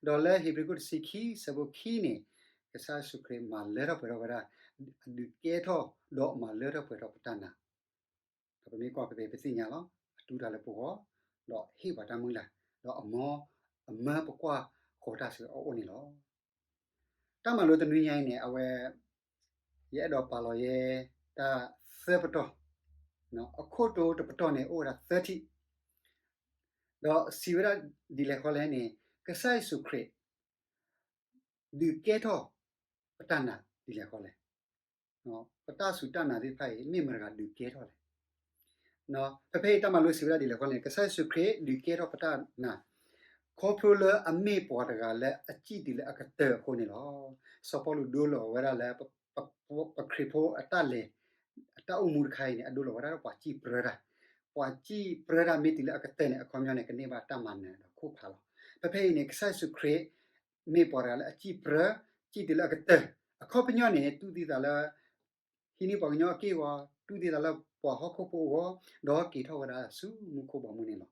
ဒီးလၢဧ့ၤဘြံၤခိၣ်တဆံခံဆၢဖိခံန့ၣ်, ကစၢ်ယ့ၣ်ၡူးခရံာ်မၤလၢထီၣ်ပှဲၤထီၣ်ဝဲဒၣ်, အဒုးကဲထီၣ်ဒီးမၤလၢထီၣ်ပှဲၤထီၣ်ပတၢ်နာ် ဒီးပမ့ၢ်ကွၢ်ဖဲဖဲပသ့ၣ်ညါလီၤ, အတူၢ်တၢ်လၢပဂီၢ်, ဒီးဟ့ၣ်ပှၤတၢ်မုၢ်လၢ်, ဒီးအမၢ, အမၢပကွၢ်ဃီၤတၢ်ဆူအအိၣ်န့ၣ်လီၤ. တၢ်မၤလိတနွံညါအံၤန့ၣ် အဝဲ, ယအဲၣ်ဒိးပာ်လီၤယဲတၢ်သၢပတီၢ်, အခိၣ်တီတပတီၢ်န့ၣ်အိၣ်ဝဲဒၣ်သၢထံၣ်, ဒီးစံးဝဲဒၣ်ဒ်လဲၣ်ဃီလဲၣ်န့ၣ်, ကစၢ်ယ့ၣ်ၡူးခရံာ် ဒုးကဲထီၣ်ပတၢ်နာ်ဒ်လဲၣ်ဃီလဲၣ်. ပတၢ်စူၢ်တၢ်နာ်သ့ၣ်တဖၣ်အံၤ မ့ၢ်မတၤတဂၤဒုးကဲထီၣ်လဲၣ်. ဖဲဖဲအံၤတၢ်မၤလိစံးဝဲဒၣ်ဒ်လဲၣ်ဃီလဲၣ်, ကစၢ်ယ့ၣ်ၡူးခရံာ်ဒုးကဲထီၣ်ပတၢ်နာ်, ခီဖျိလၢအမ့ၢ်ပှၤတဂၤလၢအစံၣ်တုၤလၢအကတၢၢ်အဃိန့ၣ်လီၤ. စီၤပီလူးဒိလီၤဝဲဒၣ်လၢ ပခရံာ်ဖိအတၢ်လဲၤ, အတၢ်အိၣ်မူတခါအံၤန့ၣ် အဒိလီၤဝဲဒၣ်လၢပှၤစံၣ်ပြၢတၢ်, ပှၤစံၣ်ပြၢတၢ်မ့ၢ်တုၤလၢအကတၢၢ်န့ၣ် အခီပညီန့ၣ် ကန့ၢ်ဘၣ်တၢ်မၤနၢၤဒီးခိၣ်ဖးလီၤ. ဖဲဖဲအံၤန့ၣ် ကစၢ်ယ့ၣ်ၡူးခရံာ် မ့ၢ်ပှၤတဂၤလၢအစံၣ်ပြၢ, စံၣ်တုၤလၢအကတၢၢ်, အခီပညီန့ၣ် တူၢ်သံသးလၢ ဟံးန့ၢ်ပှၤကညီအက့ၢ်အဂီၤ, တူၢ်သံသးလၢပှၤဟီၣ်ခိၣ်ဖိအဂီၢ်, ဒီးက့ၤထီၣ်ဝဲဒၣ်ဆူမူခိၣ်ဘီမုၢ်န့ၣ်လီၤ.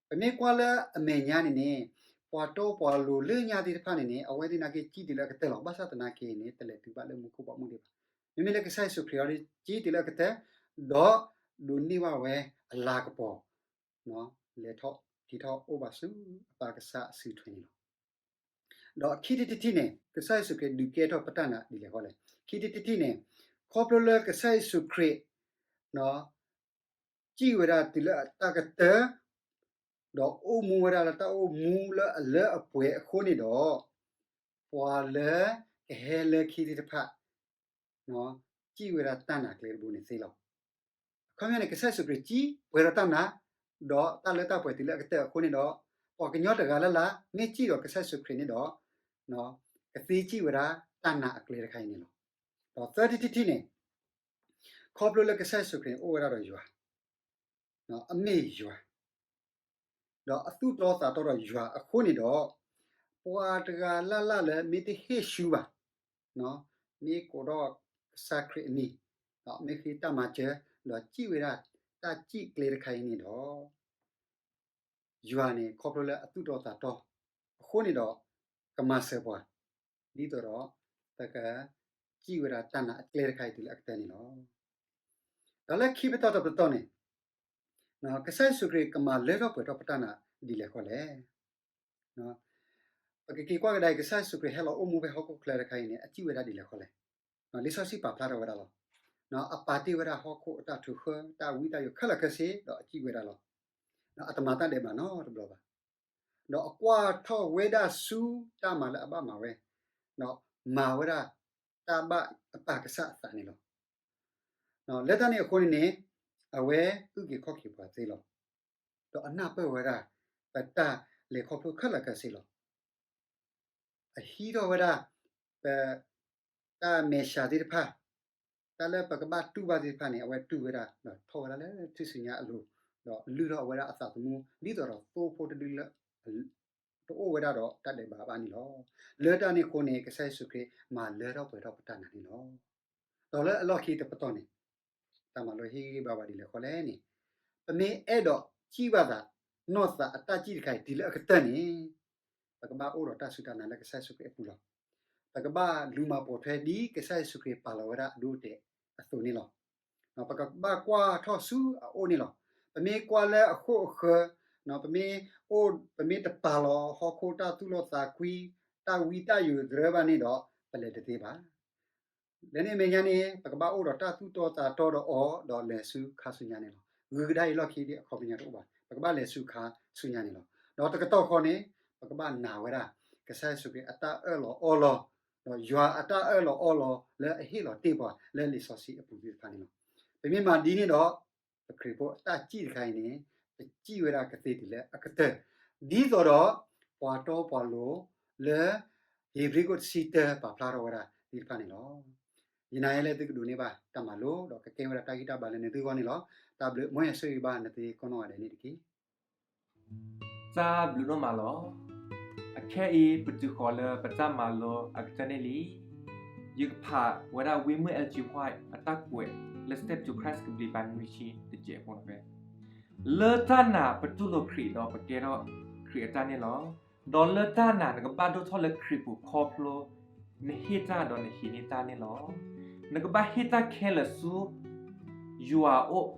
ပမ့ၢ်ကွၢ်လၢအမဲာ်ညါန့ၣ်န့ၣ်, ပှၤတီပှၤလိၤလၢညါသ့ၣ်တဖၣ်န့ၣ်န့ၣ် အဝဲသ့ၣ်နာ်က့စံၣ်တုၤလၢအကတၢၢ်လီၤ. ဘၣ်ဆၣ်သနာ်က့န့ၣ် တလဲၤတုၤဘၣ်လၢမူခိၣ်ဘီမုၢ်ဒံးဘၣ်. မ့မ့ၢ်လၢကစၢ်ယ့ၣ်ၡူးခရံာ်အံၤ စံၣ်တုၤလၢအကတၢၢ်, ဒီးဒိးန့ၢ်ဘၣ်ဝဲအလၤကပီၤ, လဲၤထီၣ်က့ၤထီၣ်အိၣ်ဘၣ်ဆူအပၢ်ကစၢ်အစုထွဲန့ၣ်လီၤ. ဒီးခံထံၣ်တထံၣ်န့ၣ် ကစၢ်ယ့ၣ်ၡူးခရံာ်ဒုးကဲထီၣ်ပတၢ်နာ်ဒ်လဲၣ်ဃီလဲၣ်. ခံထံၣ်တထံၣ်န့ၣ် ခီဖျိလၢကစၢ်ယ့ၣ်ၡူးခရံာ် စံၣ်ဝဲဒၣ်တုၤလၢတၢ်ကတၢၢ်, ဒီးအိၣ်မူဝဲဒၣ်လၢတၢ်အိၣ်မူလၢအလၢအပှဲၤအဃိန့ၣ်ဒီး, ပှၤလၢကဟဲလၢခံသ့ၣ်တဖၣ် စံၣ်ဝဲဒၣ်တၢ်နာ်ကျဲတဘိန့ၣ်သ့လီၤ. အခီပညီန့ၣ် ကစၢ်ယ့ၣ်ၡူးခရံာ်စံၣ်ပှဲၤဒီးတၢ်နာ်, ဒီးတၢ်လၢတၢ်ပှဲၤတုၤလၢအကတၢၢ်အဃိန့ၣ်ဒီး, ပှၤကညီတဂၤလၢ်လၢ် မ့ၢ်စံၣ်ဒီးကစၢ်ယ့ၣ်ၡူးခရံာ်န့ၣ်ဒီး, ကသ့စံၣ်ဝဲဒၣ်တၢ်နာ်အကျဲတခါအံၤန့ၣ်လီၤ. ဒီးသၢထံၣ်တထံၣ်န့ၣ်, ခီဖျိလၢကစၢ်ယ့ၣ်ၡူးခရံာ်န့ၣ်အိၣ်ဝဲဒၣ်ဒီးယွၤ, အမ့ၢ်ယွၤ ဒီးအသူၣ်တီသးတီဒီးယွၤအဃိန့ၣ်ဒီး, ပှၤတဂၤလၢ်လၢ်လၢမ့ၢ်တဟ့ၣ်ဆူဘၣ်, မ့ၢ်ကိးထီၣ်ကစၢ်ခရံာ်အမံၤ, ဒီးမ့ၢ်ဃ့တၢ်မၤစၢၤ, ဒီးစံၣ်ဝဲဒၣ်တၢ်စံၣ်ကျဲတခါအံၤန့ၣ်ဒီး, ယွၤန့ၣ်ခီဖျိလၢအသူၣ်တီသးတီအဃိန့ၣ်ဒီး, ကမၤစၢၤပှၤ, ဒ်သိးဒီး ပကစံၣ်ဝဲဒၣ်တၢ်နာ်အကျဲတခါအံၤတုၤလၢအကတၢၢ်န့ၣ်လီၤ. ဒီးလၢခံပတီၢ်တပတီၢ်န့ၣ်, ကစၢ်ယ့ၣ်ၡူးခရံာ်ကမၤလၢထီၣ်ပှဲၤထီၣ်ပတၢ်နာ်ဒ်လဲၣ်ဃီလဲၣ်. ပကက့ၤကွၢ်ကဒါအံၤ ကစၢ်ယ့ၣ်ၡူးခရံာ်ဟဲလီၤအိၣ်မူဖဲဟီၣ်ခိၣ်ချၢတခါအံၤန့ၣ် အစံၣ်ဝဲဒၣ်ဒ်လဲၣ်ဃီလဲၣ်. လံာ်စီဆှံပာ်ဖျါထီၣ်ဝဲဒၣ်လီၤ. အပာ်တ့ၢ်ဝဲဒၣ်ဟီၣ်ခိၣ်အတၢ်ထုးဃၢ တၢ်ဝံတၢ်ယိးခဲလၢာ်ခဲဆ့ဒီးအစံၣ်ဝဲဒၣ်လီၤ. အတမၤတၢ်ဒဲးဘးနီတဘျီဘၣ်. ဒီးအကွၢ်ထီၣ်ဝဲဒၣ်ဆူတၢ်မၤလၢအဘၣ်မၤဝဲ, ဒီးမၤဝဲဒၣ်တၢ်ဘၣ်အပၢ်ကစၢ်အသးန့ၣ်လီၤ. လၢတၢ်န့ၣ်အဃိန့ၣ်န့ၣ်, အဝဲအုၣ်က့ၤခီၣ်က့ၤပှၤသ့လီၤ. ဒီးအနၢ်ပၢၢ်ဝဲဒၣ် ပတၢ်လဲၤခီဖျိခဲလၢာ်ခဲဆ့လီၤ. အဟံးထီၣ်ဝဲဒၣ် ပတၢ်မဲာ်ဆှးသ့ၣ်တဖၣ်, တၢ်လၢပကဘၣ်တူၢ်ဘၣ်သ့ၣ်တဖၣ်န့ၣ် အဝဲတူၢ်ဝဲဒၣ် ဒီးထီၣ်ဝဲဒၣ်လၢထူၣ်စုညါအလိၤ, ဒီးလုၢ်ထီၣ်ဝဲဒၣ်အသးသမူ ဒ်သိးဒီးသိဖိတဒုလၢ တအိၣ်ဝဲဒၣ်ဒီးတၢ်ဒဲးဘးအဘၣ်န့ၣ်လီၤ. လၢတၢ်န့ၣ်အဃိန့ၣ် ကစၢ်ယ့ၣ်ၡူးခရံာ်မၤလၢထီၣ်ပှဲၤထီၣ်ပတၢ်နာ်န့ၣ်လီၤ. ဒီးလၢအလီၢ်ခံတပတီၢ်န့ၣ်, တၢ်မၤလိဟ့ၣ်ဂံၢ်ဘါဝဲဒ်လဲၣ်ဃီလဲၣ်န့ၣ်, ပမ့ၢ်အဲၣ်ဒိးစံၣ်ဘၣ်သး နီၢ်သးအတၢ်စံၣ်တခါအံၤတုၤလၢအကတၢၢ်န့ၣ်, ပကဘၣ်အိၣ်ဒီးတၢ်စူၢ်တၢ်နာ်လၢကစၢ်ယ့ၣ်ၡူးခရံာ်အပူၤလီၤ. ပကဘၣ်လူၤမၤပိာ်ထွဲဒ်ကစၢ်ယ့ၣ်ၡူးခရံာ်ပာ်လီၤဝဲဒၣ်အဒိအတဲာ်အသိးန့ၣ်လီၤ. ပကဘၣ်ကွၢ်ထီၣ်ဆူအအိၣ်န့ၣ်လီၤ. ပမ့ၢ်ကွၢ်လၢအဃိၣ်အဃၢၤ, ပမ့ၢ်အိၣ် ပမ့ၢ်တပာ်လီၤဟီၣ်ခိၣ်တၢ်သူၣ်လီသးကွံ, တၢ်ဝံတၢ်ယိာ်တရၢဘၣ်န့ၣ်ဒီး ပလဲၤတသ့ဘၣ်. လၢန့ၣ်အမဲာ်ညါန့ၣ် ပကဘၣ်အိၣ်ဒီးတၢ်သူၣ်တီသးတီဒီးအီၤ ဒီးလဲၤဆူခါဆူညါန့ၣ်လီၤ. ဂုၤကဒါအံၤလီၢ်ခံဒ်အခီပညီတအိၣ်ဘၣ်. ပကဘၣ်လဲၤဆူခါဆူညါန့ၣ်လီၤ. ဒီးတကတီၢ်ဃီန့ၣ် ပကဘၣ်နာ်ဝဲဒၣ် ကစၢ်ယ့ၣ်ၡူးခရံာ်အတၢ်အၢၣ်လီၤအီလီၤ, ဒီးယွၤအတၢ်အၢၣ်လီၤအီလီၤလၢအဟ့ၣ်လီၤတ့ၢ်ပှၤလၢလံာ်စီဆှံအပူၤသ့ၣ်တဖၣ်န့ၣ်လီၤ. ပမ့ၢ်မၤဒ်န့ၣ်ဒီး ပခရံာ်ဖိအတၢ်စံၣ်တခါအံၤန့ၣ် ပစံၣ်ဝဲဒၣ်ကသ့တုၤလၢအကတၢၢ်, ဒ်သိးဒီး ပှၤတီပှၤလိၤလၢ ဧ့ၤဘြံၤခိၣ်တဆံတၢ ပာ်ဖျါထီၣ်ဝဲဒၣ်သ့ၣ်တဖၣ်န့ၣ်လီၤ. ယနာ်လၢသုကဒိးန့ၢ်ဘၣ်တၢ်မၤလိ ဒီးကကဲဝဲဒၣ်တၢ်ဂံၢ်တၢ်ဘါလၢနသုဂီၢ်န့ၣ်လီၤ. တၢ်ဘျုး မ်ယွၤဆိၣ်ဂ့ၤဘၣ်နသုကိးနီၢ်ဂၤဒဲးန့ၣ်တက့ၢ်. တၢ်ဘျုးဒိၣ်မးလီၤ. အခဲအံၤ ပတုၤဃီၤလၢပတၢ်မၤလိအကတၢၢ်န့ၣ်လံ. ယကဖးဝဲဒၣ်ဝံမုၣ် Ellen G. White အတၢ်ကွဲးလၢ Step to Christ ကဘျံးပၤနွံဆံတစဲးဖိန့ၣ်ဖဲ လၢတၢ်နာ်ပတူၢ်လိာ်ခရံာ်ဒီးပကဲထီၣ်ခရံာ်အတၢ်န့ၣ်လီၤ. ဒီးလၢတၢ်နာ်နကဘၣ်ဒိၣ်ထီၣ်လၢခရံာ်ပူၤခီဖျိ နဟ့ၣ်တၢ်ဒီးနဟံးန့ၢ်တၢ်န့ၣ်လီၤ. နကဘၣ်ဟ့ၣ်တၢ်ခဲလၢာ်ဆူယွၤအအိၣ်,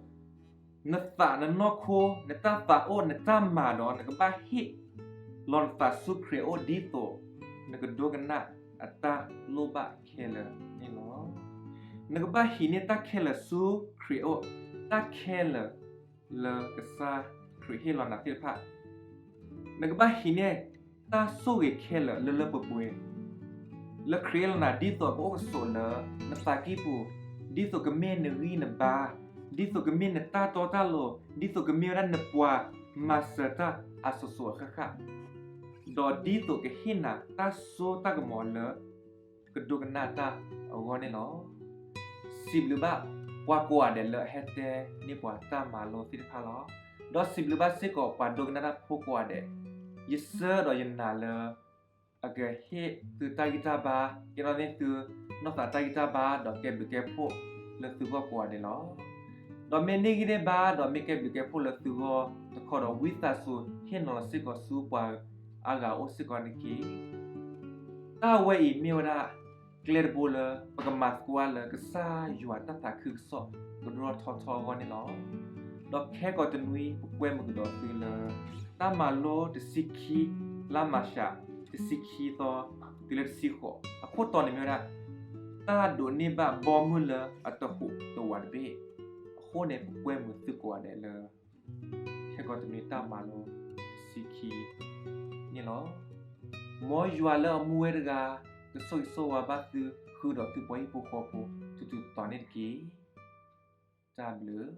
နသးနနီၢ်ခိ နတၢ်သးအိၣ်နတၢ်မၤဒီး နကဘၣ်ဟ့ၣ်လီၤနသးဆူခရံာ်အအိၣ်ဒ်သိး နကဒိကနၣ်အတၢ်လိၣ်ဘၣ်ခဲလၢာ်န့ၣ်လီၤ. နကဘၣ်ဟံးန့ၢ်တၢ်ခဲလၢာ်ဆူခရံာ်အအိၣ်, တၢ်ခဲလၢာ်လၢကစၢ်ခရံာ်ဟ့ၣ်လီၤနၤသ့ၣ်တဖၣ် နကဘၣ်ဟံးန့ၢ်တၢ်ဆိၣ်ဂ့ၤခဲလၢာ်လၢလၢပှဲၤပှဲၤ လၢခရံာ်ဟ့ၣ်လီၤနၤ ဒ်သိးကအိၣ်ကဆိးလၢ နသးကံၢ်ပူၤ, ဒ်သိးကမ့ၢ်နဂံၢ်နဘါ, ဒ်သိးကမ့ၢ်နတၢ်တီတၢ်လိၤ, ဒ်သိးကမ့ၢ်ဝဲဒၣ်နပှၤမၤစၢၤတၢ်အစိၤစိၤအဃၣ်ဃၣ်, ဒီးဒ်သိးကဟ့ၣ်နၤတၢ်စိတၢ်ကမီၤလၢ ကဒိကနၣ်တၢ်အဂီၢ်န့ၣ်လီၤ. စံးဘျုးဘၣ်ပှၤကိးဂၤဒဲးလၢအဟဲတဲန့ၢ်ပှၤ တၢ်မၤလိသ့ၣ်တဖၣ်လီၤ. ဒီးစံးဘျုးဘၣ်စ့ၢ်ကီးပှၤဒိကနၣ်တၢ်ဖိကိးဂၤဒဲး, ယဆၢဒီးယနာ်လၢ အကဟ့ၣ်သုတၢ်ဂံၢ်တၢ်ဘါ, ကဲထီၣ်န့ၢ်သုနီၢ်သးတၢ်ဂံၢ်တၢ်ဘါ ဒီးကဲဘျုးကဲဖှိၣ်လၢသုဂီၢ်ကိးဂၤဒဲးလီၤ. ဒီးမ့ၢ်န့ၢ်ဂံၢ်န့ၢ်ဘါ ဒီးမ့ၢ်ကဲဘျုးကဲဖှိၣ်လၢသုဂီၢ်တခီဒီး ဝံသးစူၤဟ့ၣ်နီၤလီၤစ့ၢ်ကီးဆူပှၤအါဂၤအအိၣ်စ့ၢ်ကီးန့ၣ်တက့ၢ်. တၢ်ဝဲအံၤမ့ၢ်ဝဲဒၣ် ကျဲတဘိလၢ ပကမၤသကိးအီၤလၢကစၢ်ယွၤတၢ်သးခုကစီၣ်ကဒိၣ်ထီၣ်ထီထီၣ်အဂီၢ်န့ၣ်လီၤ. ဒီးခဲကိာ်တနွံ ပကွဲမုာ်ကဒီးသုလၢ တၢ်မၤလိတဆံခံ လါမၤရှး တဆံခံသီ တုၤလၢတဆံဃိး အခိၣ်တီန့ၣ်မ့ၢ်ဝဲဒၣ် တၢ်ဒိးန့ၢ်ဘၣ်ဘီမုၢ်လၢအတဟူးတဝးတဘ့ၣ်. အဃိန့ၣ် ပကွဲမုာ်သုကိးဂၤဒဲးလၢ ခဲကိာ်တနွံတၢ်မၤလိတဆံခံန့ၣ်လီၤ. မ်ယွၤလၢအမူဝဲတဂၤ ကဆိၣ်ဂ့ၤဆိၣ်ဝါဘၣ်သု ဃုာ်ဒီးသုပှၤဟံၣ်ဖိဃီဖိ ထူးထူးတီၤတီၤန့ၣ်တက့ၢ်. တၢ်ဘျုး